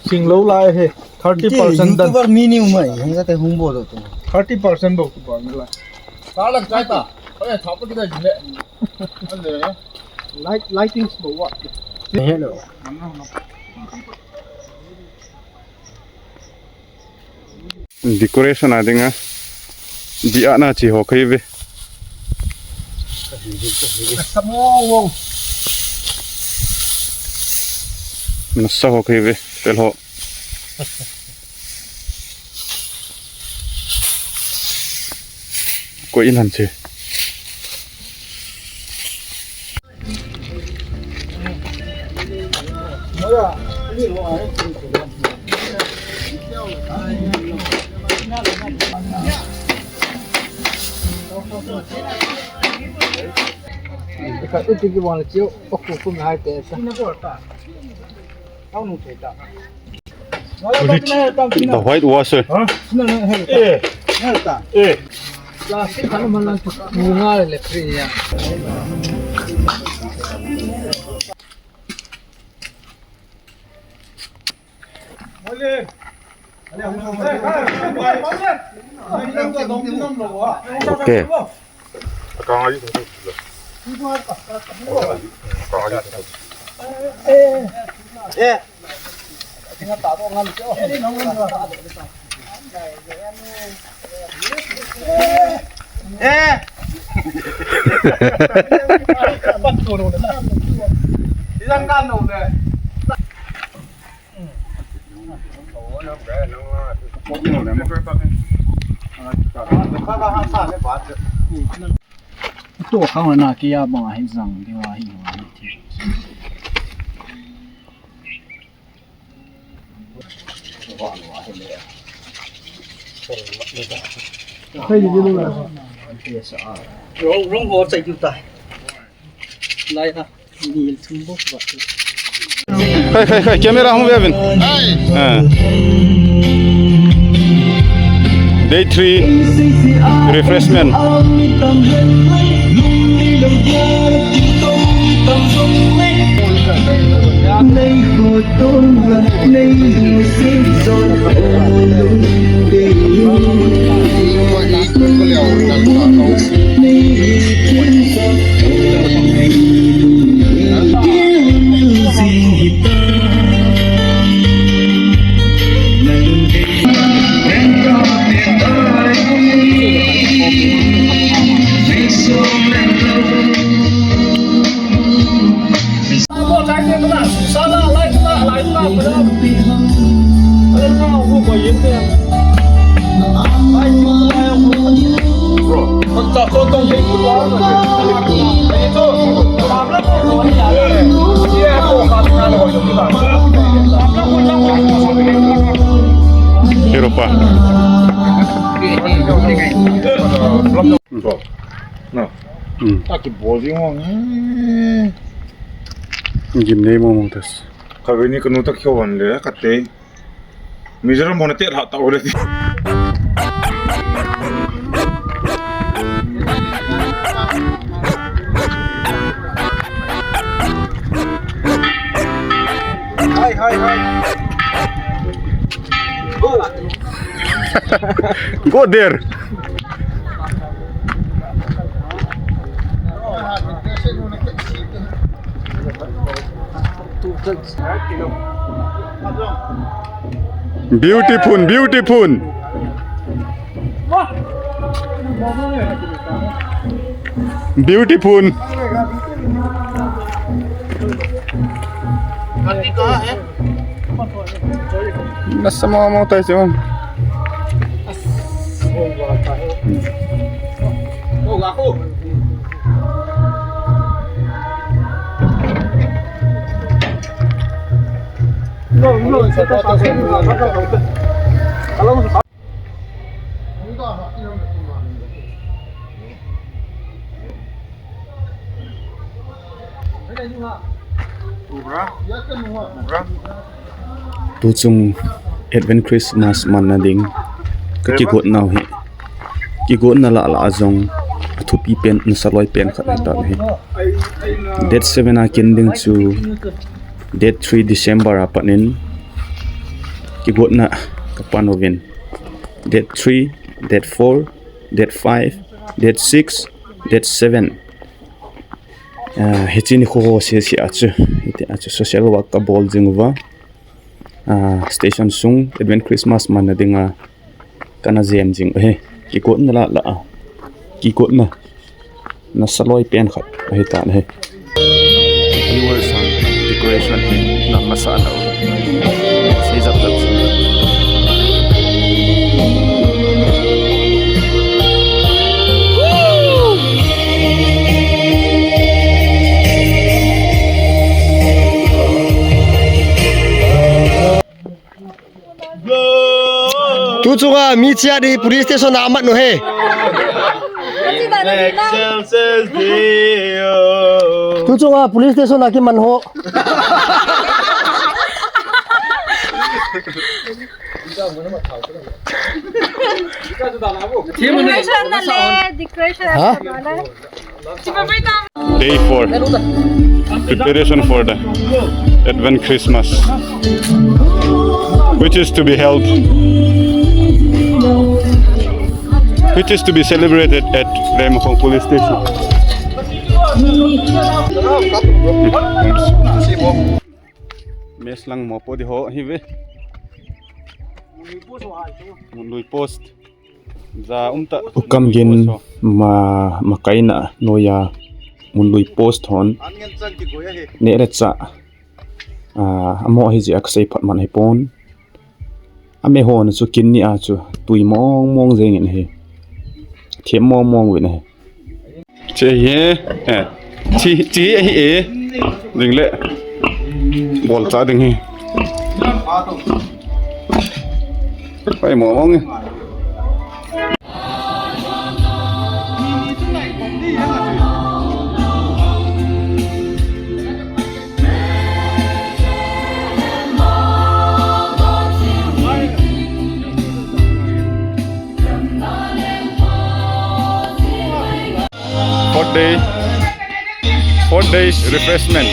singlou lai he, thirty percent dan. YouTuber mi ni umai, hung jate hung bol to. Thirty percent bou tu bol lai. Sa lang chai ta. Oi, thap kita jile. Light, lighting bou wa. Hello. Decoration a dinga. Dia na chi ho khai ve. Nasa ho khai ve. Tel ho. Ko in han che. Ka uti ki wang chiu, oku kum hai te sa. Tau nu te ta. The white washer. Huh? Eh. Eh. Okay. To khang na ki ya bang hi jang di wa hi wa hi ti. Rong, rong ho chai tu tai. Lai ha. Khai, khai, khai, camera hung ve uvin. Ah. Day three refreshment. Hero No. Hmm. Taki bol jing hong. Gim nei mong mong tas. Kaveni kanu tak kyo wan le kate. Mizoram bona te lha ta ole. Hai, hai, hai. Go. Go there. Beautiful, beautiful. Beautiful. Nasa mo mo tayo siya. Tuchung Advent Christmas manna ding ka kigot nau hi. Kigot na lah lah a jong a thupi pen, nasa loi pen khat hi ta hi. Date seven a kin ding chu date three December a pat in kigot na ka pan uvin. Date three, date four, date five, date six, date seven. Ah, hiche nikho ho sese a chu, hiti a chu social work ka bol jing uva. Ah, station sung Advent Christmas manna dinga kana jem jing u ahi. Kigot na lah lah a. Kigot na. Nasa loi pen khat ahi tan ahi. Viewers, decoration hi na masa na. Sei jap jap. Tuchunga mi chia di police station a mat nu he. Tuchunga police station a kiman ho. Decoration na le, decoration. Ha? Day four. Preparation for the Advent Christmas, which is to be held, which is to be celebrated at Raimakhong Police Station. Mess lang mopo di ho hi ve. Munlui post. Ja um ta. Ukam gin ma, makaina noya Munlui post hon. Ne re cha. Ah, amo hi ji aksei phat man hi pon. Ame hon chu kin ni a chu tui mong mong jeng in hi. Thiam mong mong vin hi. Che hi, eh, chi, chi hi e, ding le, bol cha ding hi. Pai mo mong e. Fourth day, fourth day refreshment.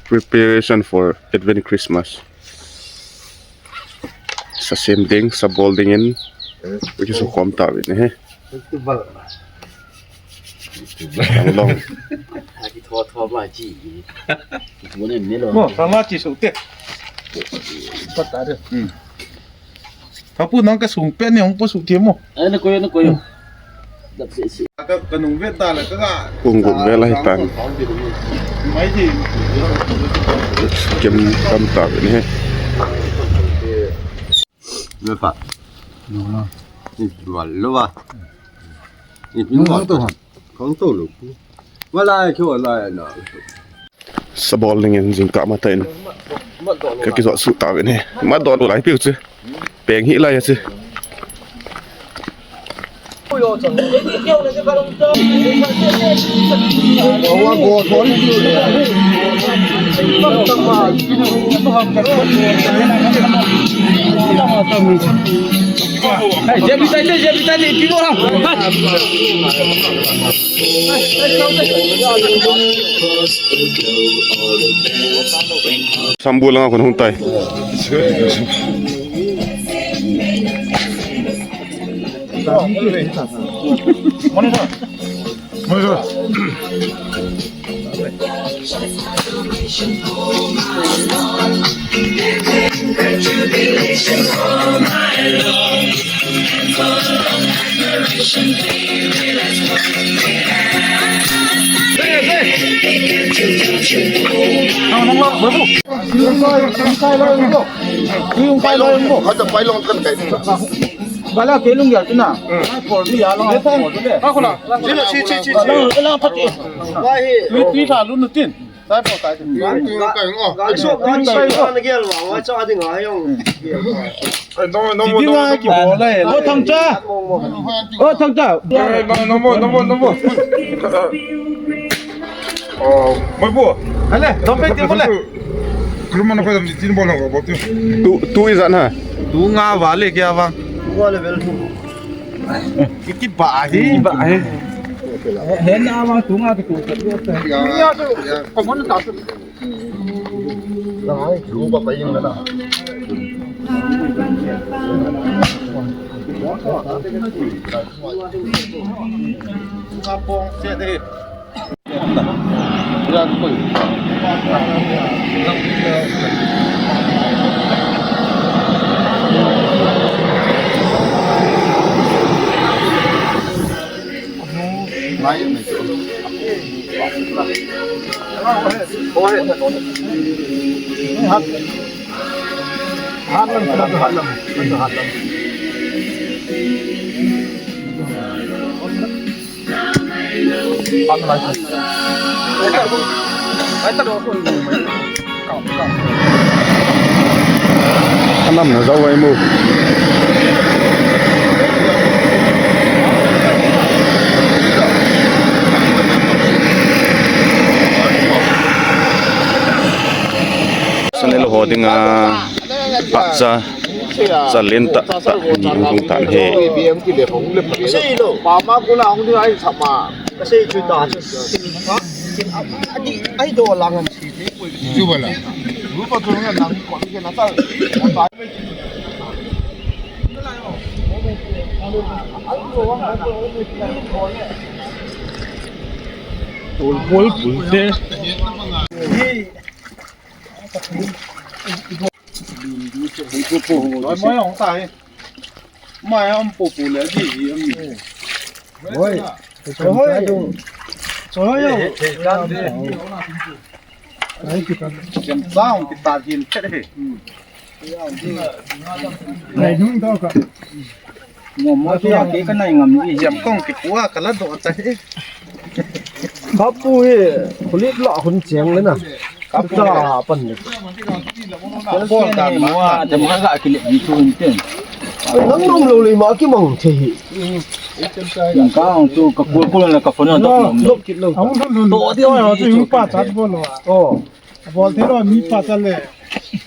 Preparation for Advent Christmas. Sa sem ding, sa bol ding in. Which is a kom ta win, eh. Festival. Long long. Aki tho tho ma chi. Ki mo ne ne lo. Mo, sa ma chi su te. Pat ta de. Hmm. Thapu nang ka sung pen ni hung pa su ti mo. Ai, na koyo, na koyo. Dap se si. Ka, ka nung vet ta la ka ga. Kung gun vet la hi tan. Mai ji. Kem kam ta ni he. Vet pa. Nung na. Ni val lo wa. Ni nung to. Kong to lo. Wala kyo wala na. Sa bol ding in jingkah matah in ka kijot suh tauvin ahi. Mat don ulai piu chu. Peng hih lai a chu. Sambul langa kon hung tai. Bala ke lung ya tuna. Por di ya long. Sino, si, si, si, si. Lang, lang pati. Tui, tui sa lu nutin. Sai por tai. Tui, tui ka ong. Ga so, ga so, ga na gel wa, wa cha ding a yong. Ai, no, no, no, no, no. Ki bol le. O Thangcha. O Thangcha. Ai, no, no, no, no, no. Oh, mai bu. Ale, dom pe ti bol le. Kuruma na ko dam tin bol na ko bol tu. Tu, tu ijat na. Tu nga vale kya vang. Vale bel tu. Ki, ki ba hi. Ki ba hi. He na vang tu nga ki tu. Ya, ya. Ko mon ta tu. Lang ai, lu ba pa yin na. Nga pong se de. Anam na jau ai mu. Sanel ho dinga pahcha, chalen tah tah ni hung tung tan he. Sei lo. Pa ma ko na hung ding ai sa ma. Sei chu ta chu. Adi, ai do lang an si. Chu ba la. Ru pa chu nga nang ko ke na ta. Tul pul pul te. Mai hong ta he. Mai hong po po le di di am. Oi. Oi. Oi. Oi. Kem sang kita hin phet he. Nai dung tau ka. Mo mo tu ya ke ka nai ngam ni. Jam kong ki pua ka la do ta he. Kapu hi khulit la hun cheng le na. Kapta pan le. Ko ta ma ta ma ga ki le ni tu hin ten. Ai, nang nom lo le ma ki mang the hi. Ka ang tu ka kul kul la ka phone na dok nom. Dok kit lo. Ang tu tu. To ti oi tu pa chat bol lo. Oh. Bol thei lo mi pa chat le.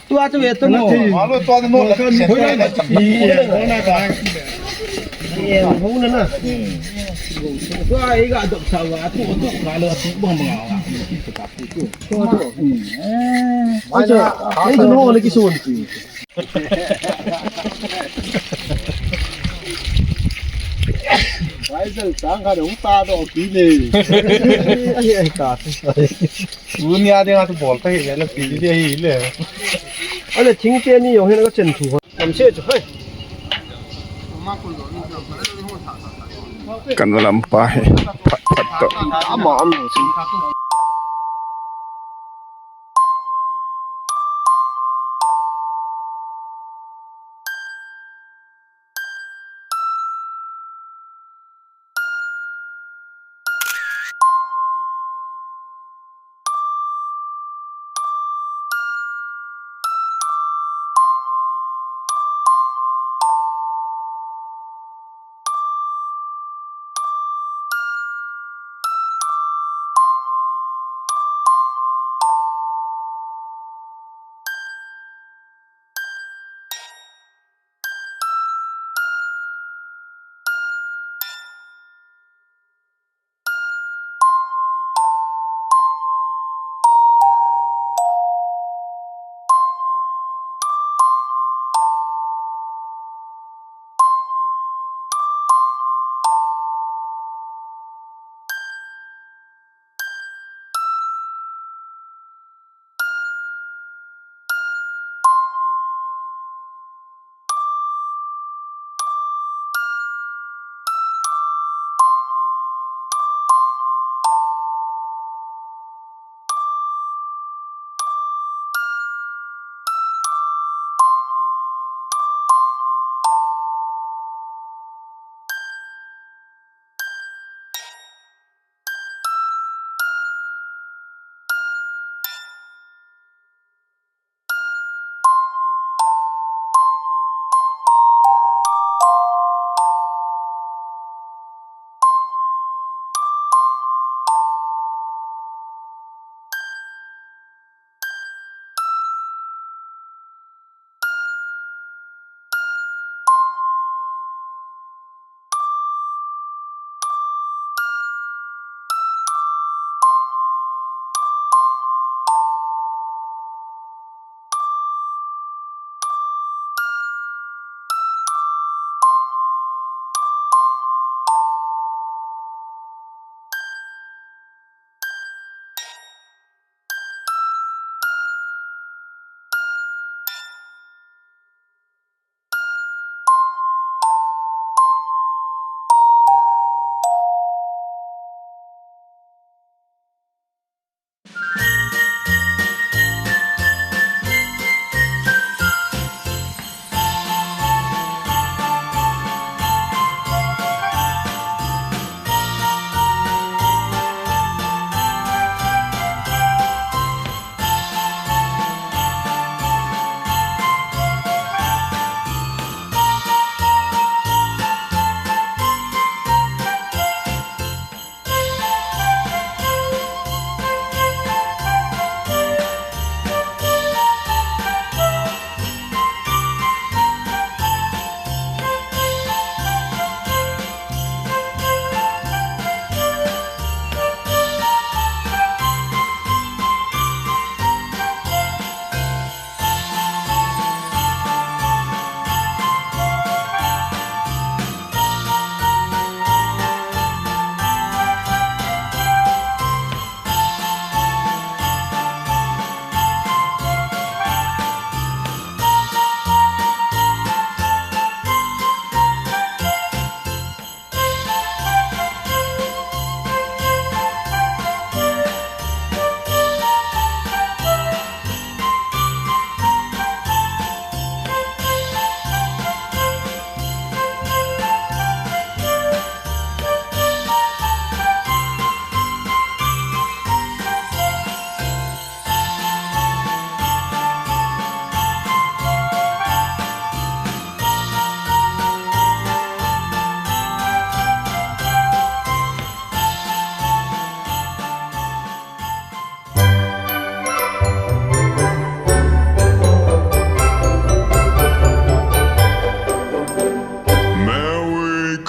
Tua chu ve tu mo. Alo tua no. Hoi na. Em, hung na na. Tua ei ga dop sa wa, tu tu ka lo tu bang bang wa. Tua tu. Em. Ai cha, ai tu no le ki sun. Vai zel sang ka dong ta do ki le. Ai ai ta. Dunia dia tu bol ta hi le pi dia hi le. Ale thing te ni jong hi na ka chen thu. Lam se chu hai. Kan va lam pa hi. Phat phat to. Ama am chu.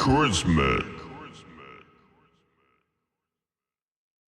Christmas.